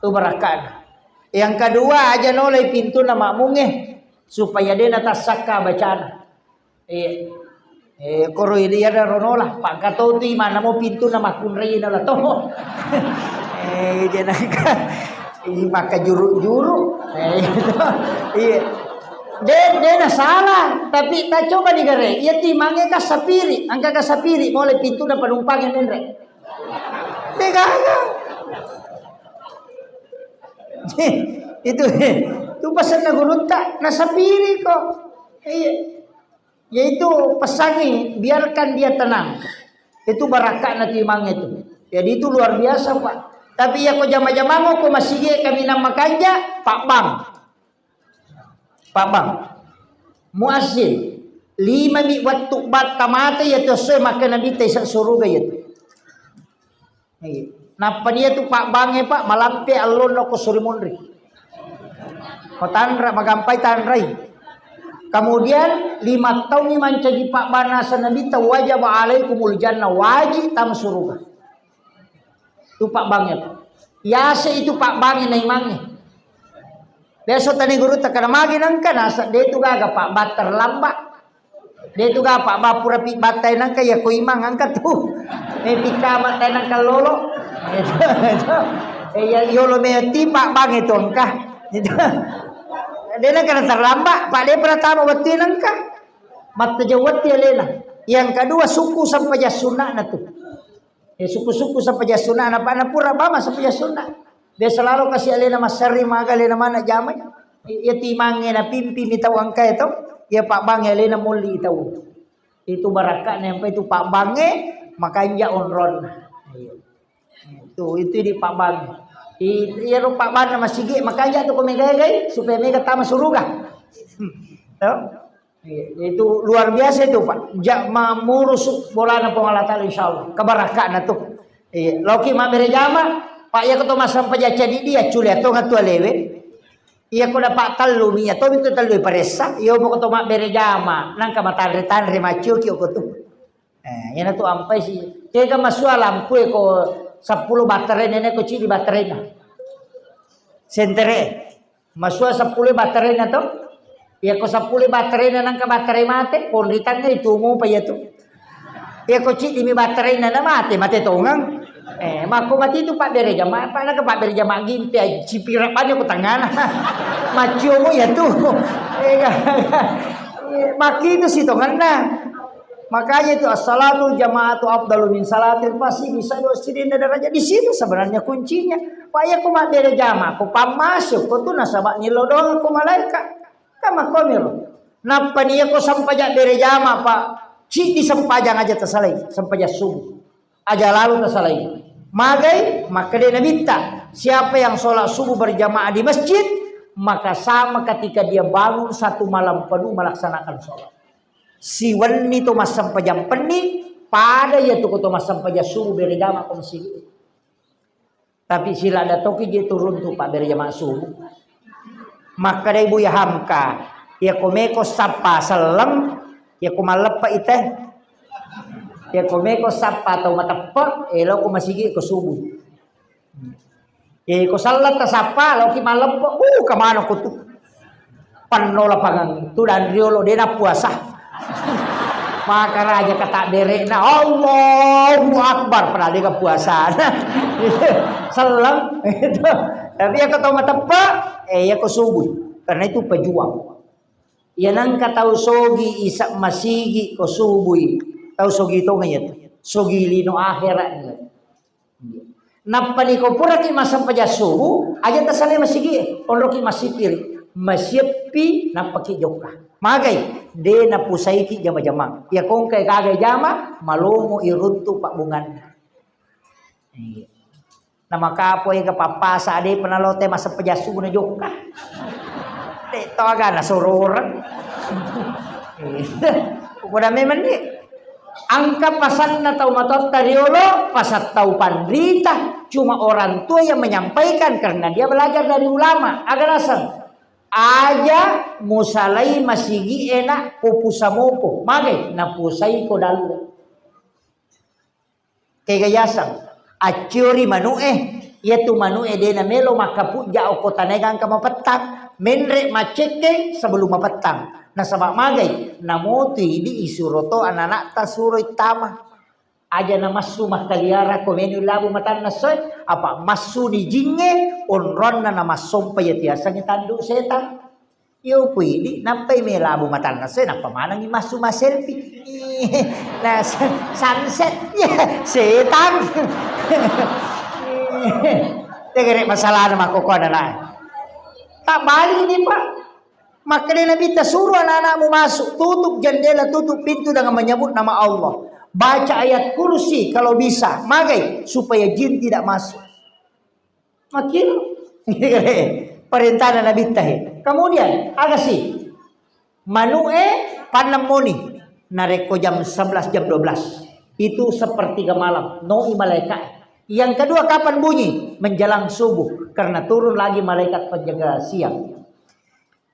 Tu barakkana. Yang kedua, aja nolai pintunna makmungnge supaya de na tassakka bacana. Eh, eh, koro ini ada ronola, pangkatau tu imana mau pintunna makkunrai na la to. Eh, jenaka ini maka juru-juru. Eh, iya. De, de na salah, tapi ta coba digare. Iya timangnge ka sapiri, angka ka sapiri, mole pintu na penumpang yang menre. De gaga. Itu, itu pesanna gurutta, na sapiri kok. Iya. Yaitu pesangi, biarkan dia tenang. Itu barakakna timangnge itu. Jadi itu luar biasa, Pak. Tapi iya ko jama-jamang ko masigi kaminang makanja, Pak Bang. Pak Bang. Muazzin. Lima mi wettu batta mate ya tu sesuai makkeda Nabitta isa suruga ya tu. Iya. Nappa dia tu Pak Bangnge, Pak, malampe allonna ko suri monri. Ko tanra, magampai tanrai. Kemudian lima tahun ni mancaji Pak Bang nasa Nabitta, wajaba alaikumul jannah, wajib tam suruga. Tu Pak Bangnge, Pak. Yase itu Pak Bangnge naimangnge. Biasa tani guru takana magi nangka nasa de tu gaga Pak Bang terlambat. De tu gapa, ba pura pi battai nangka ya ko imang angka tu. Eh, pika battai nangka lolo. Eh, ya, yolo me tipa bang itu angka. Itu. De nangka terlambat, Pak, de pernah tamu wettu nangka. Matta jawat ya lena. Yang kedua, suku sampai sunna na tu. Eh, suku-suku sampaja sunna, na pa na pura bama sampaja sunna. Biasa lalo kasi alena massari maga alena mana jamai. Iya timangnge na pimpi mi tau angkai to. Iya Pak Bangnge alena molli tau. Itu barakakna yang itu Pak Bangnge makanja onron. Iya. Tuh, itu di Pak Bangnge. Itu iya ro Pak Bangnge masigi makanja tu ko mega-gai supaya mega tama suruga. Tuh. Iya, itu luar biasa itu, Pak. Ja-, mamurusuk bolana Puang Allah Taala, insya Allah. Kebarakatna tu. Iya, loki mabbere jama, Pak, iya ko to massempajang cadi dia, culi atau ngatu alewe. Iya ko dapat tellu, mi atau itu tellu paressa, iya ko to mabbere jama, nangka matanre-tanre maccio ki ko tu. Eh, iya na tu ampai si. Kega masua lampu ko sepuluh baterai nenek ko cili baterai na. Sentere. Masua seppulo baterena to. Iya ko seppulo baterena nangka baterai mate, ponritangnga itu mopa iya tu. Iya ko ciddi mi baterena na mate, mate tongeng. Eh, makko mati tu pabbere jama, apa nangka pabbere jama gimpe, cipira panya ko tangana. Maccio mo iya tu. Eh, ga-, ga-, eh, makki itu si tongenna. Makanya itu as-salatul jama'atu afdalu min salatil fasi, bisa dua sidin derajat. Di situ sebenarnya kuncinya. Pak, iya ko mabbere jama, ko pammasuk, ko tu nasaba nilodong ko malaika. Kama komiro. Nappa ni iya ko sampaja bere jama, Pak. Cidi sampajang aja tasalai, sampaja subuh. Aja lalu tasalai. Magai, makkeda Nabitta, siapa yang sholat subuh berjamaah di masjid, maka sama ketika dia bangun satu malam penuh melaksanakan sholat. Siwenni to massempajang penni, pada iya tu ko to massempajang subuh bere jama ko masigi. Tapi sila datoki je turun tu pabbere jama subuh. Makkeda Ibu ya Hamka, iya ko meko sappa selleng, iya ko malleppe ite. Iya ko meko sappa tau mateppe, elo ko masigi ko subuh. Iya ko selleng tasappa, loki malleppe, uh, kemana ko tu? Penno lapangan tu dan riolo de na puasa. Makaraja kata berekna, Allahu Akbar, padahal de puasa. Selleng. Tapi iya ko tau mateppe, eh, iya ko subuh. Karena itu pejuang. Iya nangka tau sogi isa masigi ko subui. Tau sogi tongeng iya tu. Sogi lino akhirat ni. Nappa ni ko puraki massempajang subuh, aja tasalai masigi, onroki massipiri, masieppi, nappaki jokka. Magai, de napusaiki jama-jamang. Iya kongkai gagai jama, malomo iruntu pabbunganna. Iya. Namakapo ega pappasa, de penalote massempajang subuh na jokka. De to aga nasororeng. Iya. Upoda memang ni. Engka pasanna tau matoatta riolo, pasang tau panrita. Cuma orang tua yang menyampaikan karena dia belajar dari ulama. Aga naseng? Aja musalai masigi ena ko pusa mopo. Magai? Napusai ko dalle. Kega yaseng? Acciori manu'e. Iya tu manu'e de namelo makkapujja okko tanae gangka mapettang. Menre maccekkeng sebelum mapettang. Nasaba magai? Namotui di isuro to anana'ta suro ittama. Aja namassu makkaliara ko meni labu matanna soe, apa massu ni jingnge, onronna namassompa iya tiasangnge tandu setang. Iyo pui di, nappai melabu matanna se, nappa manengi massu ma selfie. Nah, sa-, sunset. Ya, setan. Tegere masalah makkokoa na. Tak balik ini, Pak. Makanya Nabi ta suruh anak-anakmu masuk, tutup jendela, tutup pintu dengan menyebut nama Allah. Baca ayat kursi kalau bisa, magai supaya jin tidak masuk. Makin perintah Nabi tahe. Kemudian, aga si? Manu'e pannemmoni. Narekko jam sebelas, jam dua belas. Itu sepertiga malam. Noi malaikat. Yang kedua, kapan bunyi? Menjelang subuh. Karena turun lagi malaikat penjaga siang.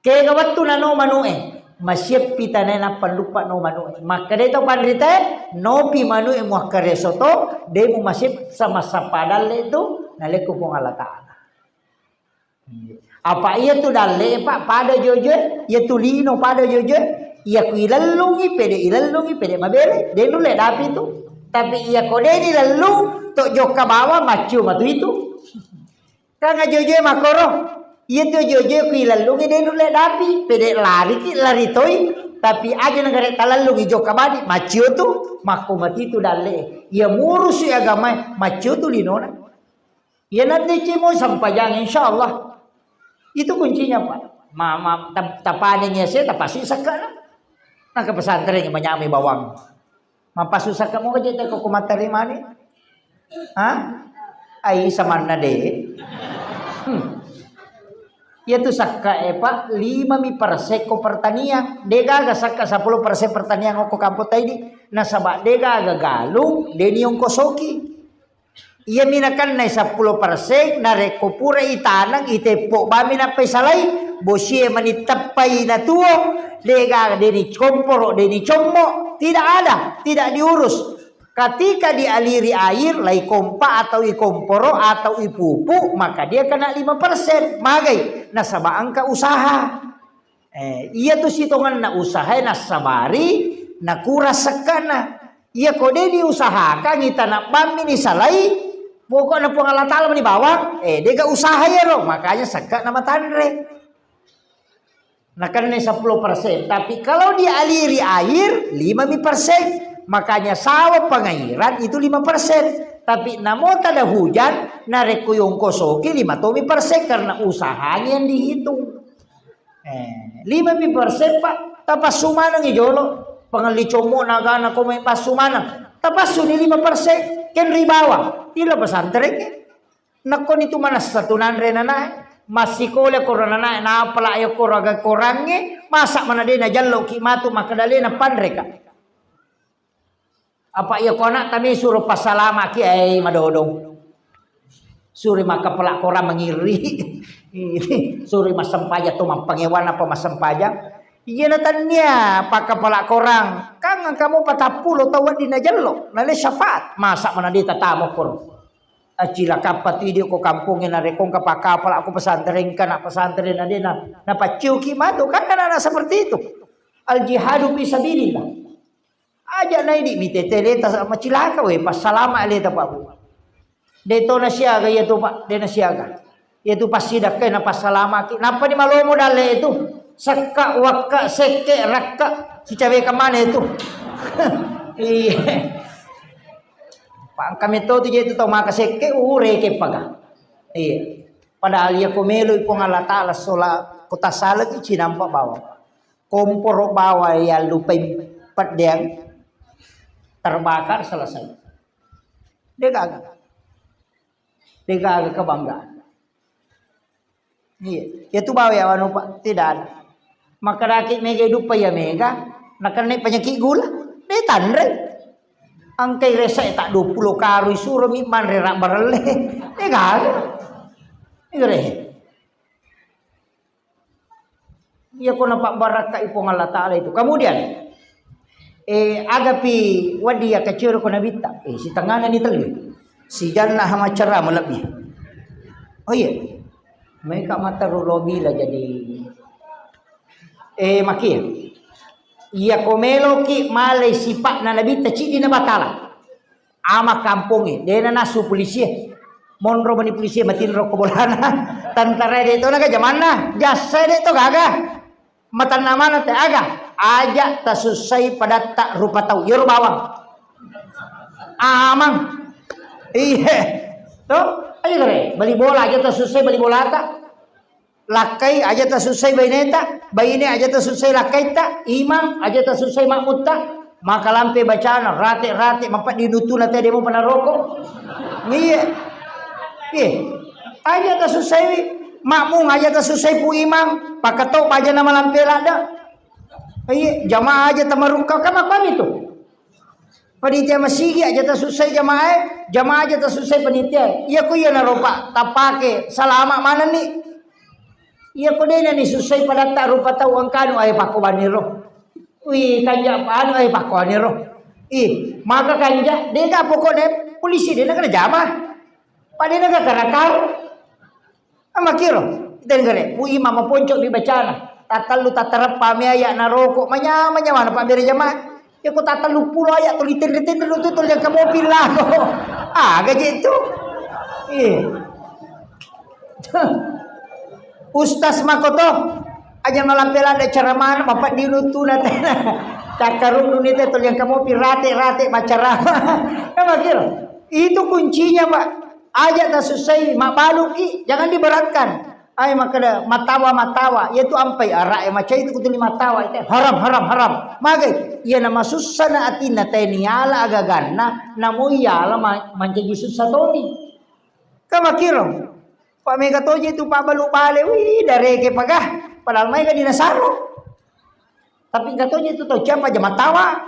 Kega wettu nano manu'e, masieppi tanae nappa luppa no manu'e. Makkeda to panritae, nopi manu'e muakkareso to, de mu masiep sama sappa dalle tu, nalekko Puang Allah Ta'ala. Apa iya tu dalle, Pak, pada jojoe, iya tu lino pada jojoe, iya ku ilellungi, pede ilellungi, pede mabere, de nulle dapi tu. Tapi iya ko de dilellung, to jokka bawang, maccio matu itu. Kan ajojoe makkoro. Iya tu ajojoe ku ilellungi de nulle dapi, pede lariki, lari toi. Tapi aja negare talellungi jokka badi, maccio tu, makko mati tu dalle. Iya murusi agamae, maccio tu linona. Iya nanti cimo sampajang, insya Allah. Itu kuncinya, Pak. Ma, ma, tap-, tapaneng ya saya, tapasi sekka na. Nah, ke pesantren yang menyamai bawang. Mappasusakka moga je teko ko matterimani? Ha? Ai samanna de. Hmm. Iya tu sakka e, Pak, lima mi persen ko pertanian. De gaga sakka sepuluh persen pertanian ko kampung taidi. Nasaba de gaga galung, de ni ongkosoki. Iyami nakennai seppulo persen, narekko pura itaneng, iteppo bami nappa isalai, bosie mani teppai natuo, degaga deni komporo, deni commo, tidak ada, tidak diurus. Ketika dialiri air, lai kompa atau ikomporo atau ipupu, maka dia kena lima persen. Magai, nasaba engka usaha. Eh, iya tu sitongenna usahae nassabari, nakurang sekkana. Iya ko de diusahakang, itana bammi nisalai, pokokna Puang Allah Ta'ala mani bawang, eh, dega usaha iyaro, makanya sekka na matanre. Nakenna sepuluh persen, tapi kalau dialiri air, lima mi persen. Makanya sawah pengairan itu lima persen. Tapi namo tada hujan, narekko yongkosoki lima tomi persen karena usahanya yang dihitung. Eh, lima mi persen, Pak, tapassu manengi jolo. Pengelli commo nagana ko mai passu maneng. Tapassu ni lima persen, ken ribawa. Tilo pesantren ke. Nakkoni tu manessa tu nanre nanae. Massikola koro nanae, napala ayo koro aga korangnge, masa mana de najallo ki matu makkedalena panreka. Apa iya ko anak tami suro passalamaki, ai madodong. Suri makkapala korang mangiri. Suri massempajang to mappangewana apa massempajang. Iya na tania pakkapala korang. Kan engka mo patappulo tau wedding najello. Nale syafaat. Masa mana de tatamo koro. Acilakappa tu idi ko kampongnge narekko engka pakkapala ko pesantren, engka na pesantren na de na, napacciuki matu. Kan anak-anak seperti itu. Al jihadu fi sabilillah. Aja naidi mitete leta sa-, macilaka we, passalama leta, Pak, Bu. De to nasiaga iya tu, Pak, de nasiaga. Iya tu passidakkai na passalamaki. Nappa ni malomo dalle itu. Sekka, wakka, sekke, rakka. Sicaweka mana itu? Iya. Pak, kami to tu je tu tau maka sekke, ureke paga. Iya. Padahal iya ko melo i Puang Allah Ta'ala sola kota salaki cinampa bawang. Komporo bawang yallupai peddeang, terbakar, selesai. Degaga. Degaga kebanggaan. Iya. Ya tu bawang ya anu, Pak, tidak ada. Makadaki mega hidup ya mega, nakenna penyakit gula. De tanre. Angkai resa tak dua puluh karung suro mi manre rak barelle. Degaga. Igere. Iya ko napabbarakkai Puang Allah Ta'ala itu. Kemudian, eh, agapi wadi ya kecil ko nabitta. Eh, sitengana ni tellu. Sijanna hamacara malebbi. Oh iya. Mereka mata rulobila jadi, eh, makin. Iya ko meloki malai sipakna nabitta cidi na batala. Ama kampongnge, de na nasu polisie. Monro mani polisie matinro ko bolana. Tentara de to naga jamanna, jasa de to gaga. Matanna maneng te aga? Aja tasussai padatta rupa tau. Iyaro bawang. Amang. Iye. To? Aja kare, bali bola aja tasussai bali bolata. Lakkai aja tasussai baineta, baine aja tasussai lakkaitta, imang aja tasussai makmutta. Maka lampe bacana, rate-rate, mapeddi nutuna te demo panaroko. Iye. Iye. Aja tasussai makmung, aja tasussai pu imang, pakkato aja namalampe ladda. Iye, jamaah aja tamarukka, kan makkuami tu. Panitia masigi aja tasussai jamaah e, jamaah aja tasussai panitia e. Iya ko iya naropa tapake salama manenni. Iya ko dena ni sussai padatta rupa tau engkanu ae pakko baniro. Wi kanja anu ae pakko baniro. Ih, maka kanja dega pokoknya polisi dena kena jama. Padena gak karakar. Amakiro, tenggere, pu imang maponco mi bacana. Tatallu tatareppa mi aya naroko, manyama-nyamana pabbere jamaah. Ya ko tatallu pulo aya tuli tenre-tenre tu tuli engka mopi lako. Aga je tu. Iya. Ustaz makoto, aja malampe ladda cara mana, bapak dilu tu na tena. Cakkarundu ni te tuli engka mopi rate-rate macarama. Amakiro, itu kuncinya, Pak. Aja tasussai, mabbaluki, jangan diberatkan. Ai makkeda matawa-matawa, iyatu ampai ara'e macai tu kutuli matawa, ite, haram, haram, haram. Magai, iyana masussana atinna tae niala agaganna, namo iyala ma-, mancaji sussa toni. Ka makkiro, pa mega toje tu pabbalu bale, wih, dareke pagah, padahal maega dinasaro. Tapi engka toje tu tau ciapa aja matawa.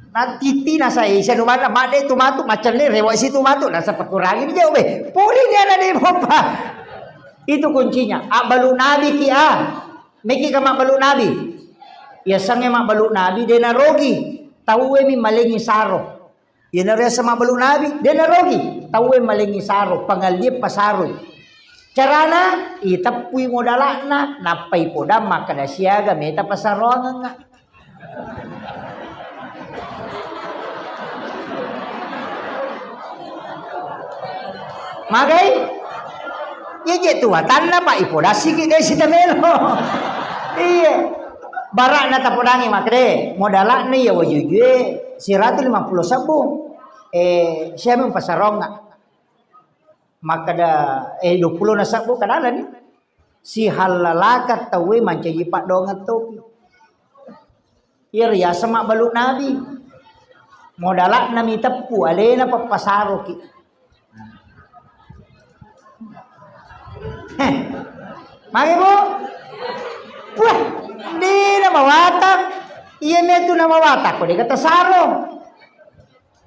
Na titi na sai, sianu mana, madde tu matu, macelle, rewa situ matu, nasa pakurangi ni jauh be. Puli ni ana de mopa. Itu kuncinya. Abbalu nabi ki a. Meki ka mabbalu nabi. Ya sange mabbalu nabi, dena rogi. Tauwe mi malengi saro. Iyanaro yaseng mabbalu nabi, de narogi. Tauwe malengi saro, pangallie pasaroi. Carana, iteppui modala'na, nappai podang makkeda siaga meta pasaroangengnga. Magai? Iya je tu watanna, Pak, ipodassiki de sitamelo. Iya. Bara'na tapodangi makkeda, modala'na iya wajujue siratu lima pulo sebbu. Eh, siami pasaronna. Makkeda, eh, dua pulo na sebbu kadalani. Sihallalakang tauwe mancaji paddoangeng topi. Iya riaseng mabbalu nabi. Modala'na miteppu, alena pappasaroki. Heh. Magi, Bu? Wah, dena mawatang. Iya metu na mawatang ko deka tasaro.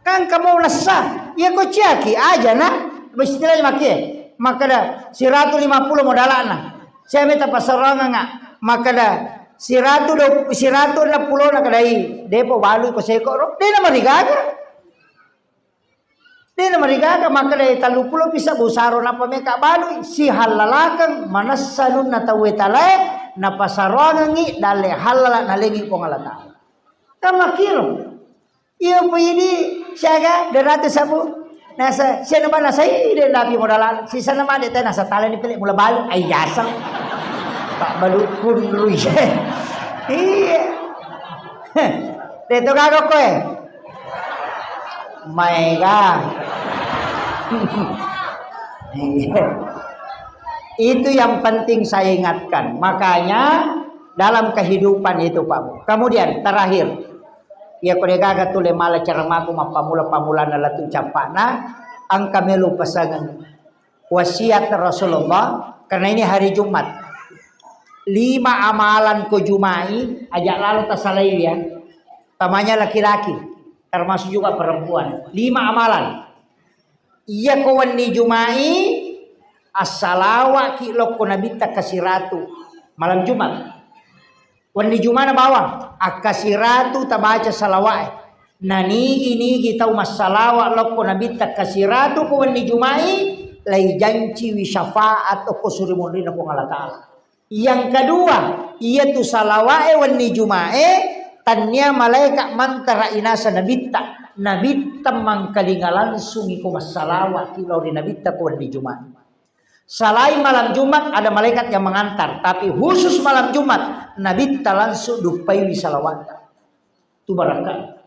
Kan kamu lessa. Iya ko ciaki aja na. Istilahnya makie. Makkeda siratu lima pulo modala'na. Saya minta pasarangan nggak? Makkeda siratu do, siratu enam pulo na kedai. Depo balu ko seko ro. Dena marigaga. Dena marigaga makkeda tellu pulo pisa busaro napa meka balui, sihallalakeng manessa anunna tauwe talae, napasaroangengngi dalle hallala nalengi Puang Allah Taala. Kan makkiro. Iya pu idi siaga derate sabu. Nasa siana bana sai de nabi modal sisana made te nasa talani pele mula balu ai yaseng. Pak balu kunrui. Iya. Deto gaga koe. Maega. Itu yang penting saya ingatkan. Makanya dalam kehidupan itu, Pak Bu. Kemudian terakhir, ya ko degaga tule mala ceramaku mappamula-pamulana latu cappana, engka melu pesangan wasiat Rasulullah, karena ini hari Jumat. Lima amalan ko Jumai, aja lalo tasalai ya. Tamanya laki-laki, termasuk juga perempuan. Lima amalan. Iya ko wenni Jumai, assalawaki lokko Nabitta kasiratu. Malam Jumat. Wenni Jumana bawang, akkasiratu tabaca salawa'e. Nanigi-nigi tau massalawa lokko Nabitta kasiratu ko wenni Jumai, laijanciwi syafaat okko suri munrinna Puang Allah Taala. Yang kedua, iyatu salawa'e wenni Juma'e, tannia malaeka mantara inasa Nabitta. Nabitta mangkalinga langsungi ko massalawaki lao ri Nabitta ko wenni Juma'e. Selain malam Jumat ada malaikat yang mengantar, tapi khusus malam Jumat Nabitta langsung duppaiwi salawatta. Itu barakah.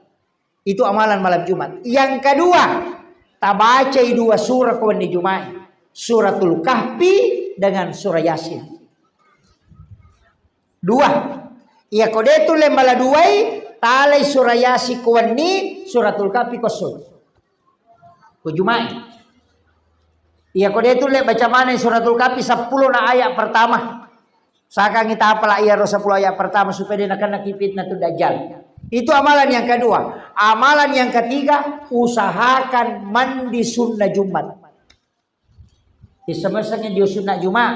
Itu amalan malam Jumat. Yang kedua, tabacai dua surah ko wenni Jumat. Suratul Kahfi dengan surah Yasin. Dua. Iya ko de tulle mala duai, talai surah Yasin ko wenni, suratul Kahfi ko esso. Ko Jumat. Iya ko de tulle baca maneng suratul Kahfi seppulo na ayat pertama. Sakangi tapala iyaro seppulo ayat pertama supaya de nakennaki fitnah tu dajjal. Itu amalan yang kedua. Amalan yang ketiga, usahakan mandi sunnah Jumat. Isemessengnge dio sunnah Juma.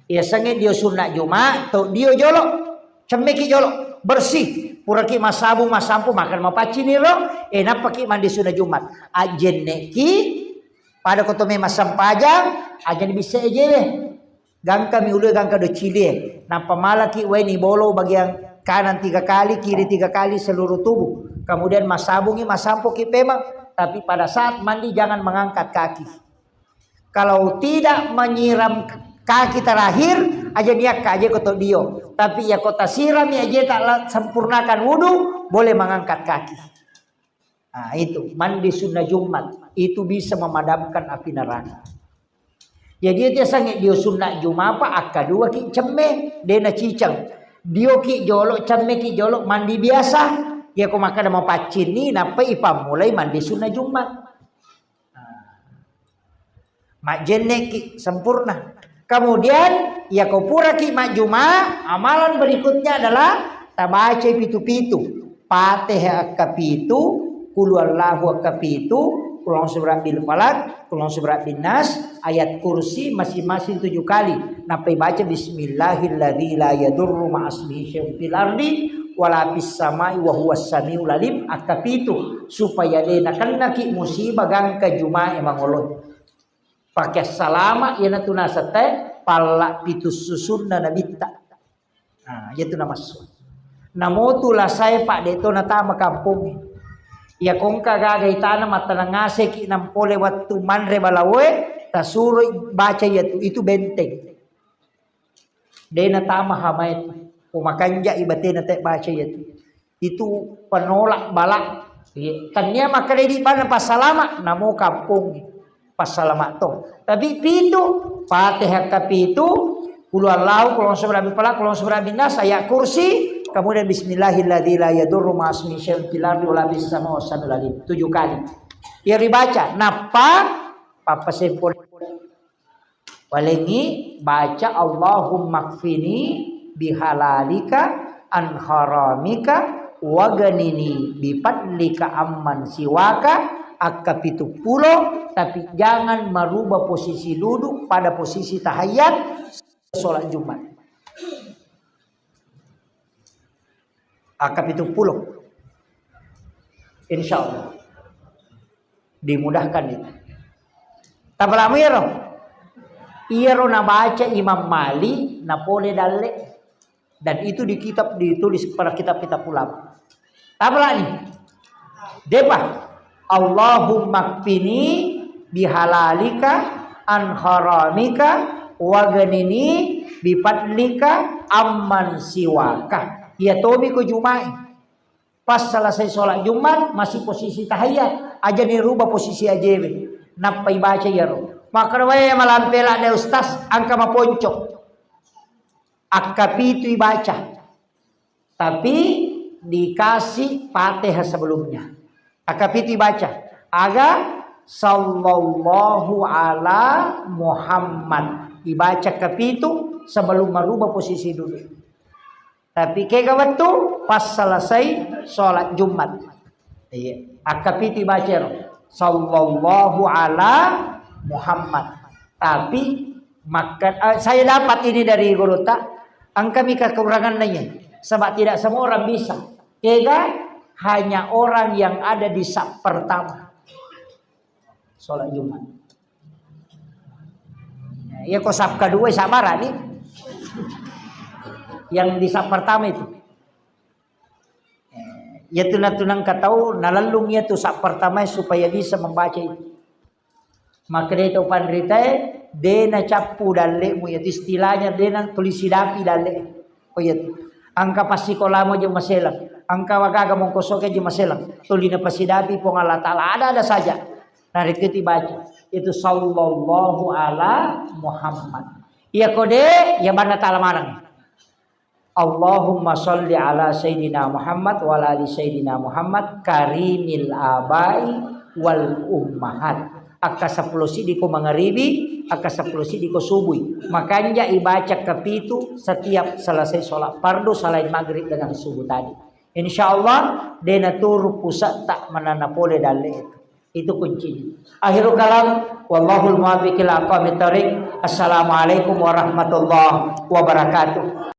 Iyasengnge dio sunnah Juma, to dio jolo. Cemmeki jolo. Bersih. Puraki massabung, massampo, makan mapaccini ro. Eh, nappaki mandi sunnah Jumat. Ajjenneki, pada ko to memang sempajang, aja bisa ejewe. Gangkami ulue gangka doccilie. Nappa malaki wae ni bolo bagian kanan tiga kali, kiri tiga kali seluruh tubuh. Kemudian massabungi, massampoki pemang. Tapi pada saat mandi jangan mengangkat kaki. Kalau tidak menyiram kaki terakhir, aja niakka aja ko to dio. Tapi ya ko tasirami aja tak la-, sempurnakan wudu, boleh mengangkat kaki. Nah, itu mandi sunnah Jumat itu bisa memadamkan api neraka. Jadi itu sange dio sunnah Juma apa akka dua ki cemme, dena ciceng. Dio ki jolo, cemme ki jolo, mandi biasa. Ya ko makkeda mapaccini, nappa ipammulai mandi sunnah Jumat. Nah. Majjenneki sempurna. Kemudian, ya ko puraki majjuma, amalan berikutnya adalah tabacai pitu-pitu. Fatihah akka pitu, Qul huwallahu akka pitu, Qul a'udzu birabbil falaq, Qul a'udzu birabbin nas, ayat kursi masing-masing tujuh kali. Nappai baca bismillahilladzi la yadurru ma'asmihi syai'un fil ardi wala fis samai wa huwas samiul alim akka pitu, supaya de nakennaki musibah gangka Jumae mangolo. Pake salama iyanatu nasette palla pitu susunna nabitta. Nah, iyatu namassu. Namotu lasae, Pak, de to natama kampong. Iya kongka gaga itana mattanang ngaseki nampole wettu manre balawoe, tasuroi baca iyatu, itu benteng. De natama hamae tu. Ko makanja i batena te baca iyatu. Itu penolak bala. Iya. Tania makkeda idi bana passalama, namo kampong passalama to. Tapi pitu, Fatihah ka pitu, Qul huwallahu, Qul a'udzu birabbil falaq, Qul a'udzu birabbin nas, ayat kursi, kemudian bismillahilladzi la yadurru ma'asmihi syai'un fil ardi wala fis samai wa huwas samiul alim. Tujuh kali. Iya ribaca, nappa pappasempo. Walengngi baca Allahumma kfini bihalalika an haramika waganini bifadlika amman siwaka akka pitu pulo, tapi jangan merubah posisi duduk pada posisi tahiyat sholat Jumat. Akka pitu pulo. Insya Allah. Dimudahkan itu. Tapalamu iyaro? Iyaro nabaca Imam Malik, napole dalle. Dan itu di kitab ditulis pada kitab-kitab ulama. Tapalani. Depa. Allahumma kfini bihalalika an haramika waganini bifadlika amman siwaka. Iya tomi ko Jumai. Pas selesai sholat Jumat, masih posisi tahiyat. Aja ni rubah posisi ajewe. Nappa ibaca iyaro. Makkeda wae malampe ladde ustaz, angka maponco. Akka pitu ibaca. Tapi dikasih Fatihah sebelumnya. Akka pitu ibaca. Aga sallallahu ala Muhammad. Ibaca kapitu sebelum merubah posisi duduk. Tapi kega wettu pas selesai sholat Jumat. Iya. Akka pitu baca ro. Sallallahu ala Muhammad. Tapi maka, eh, saya dapat ini dari guru tak. Engkami kekurangan nanya. Sebab tidak semua orang bisa. Kega hanya orang yang ada di saf pertama. Sholat Jumat. Iya ko saf kedua sabar nih. Yang di saf pertama itu. Iya tunang-tunang katau nalellung iya tu saf pertama supaya bisa membaca itu. Maka dia tahu panritae De' nacappu dalle'mu, iyatu istilahnya de' natuli sidapi dalle'. Oh iya tu. Engka passikolamu aja maselang, engka wagaga mongkosoke aja maselang, tuli napasidapi Puang Allah Ta'ala, ada-ada saja. Narekko itu baca, itu sallallahu ala Muhammad. Iya kode, ya banna ta'ala maneng. Allahumma sholli ala Sayyidina Muhammad wa ala ali Sayyidina Muhammad karimil abai wal ummahat. Akka seppulo siddi ko mangaribi, akka seppulo siddi ko subui. Makanja ibaca kapitu setiap selesai sholat fardu selain maghrib dengan subuh tadi. Insya Allah, de' naturu pusa'ta manana pole dalle itu. Itu kuncinya. Akhirul kalam, wallahul muwaffiq ila aqwamit thariq. Assalamualaikum warahmatullahi wabarakatuh.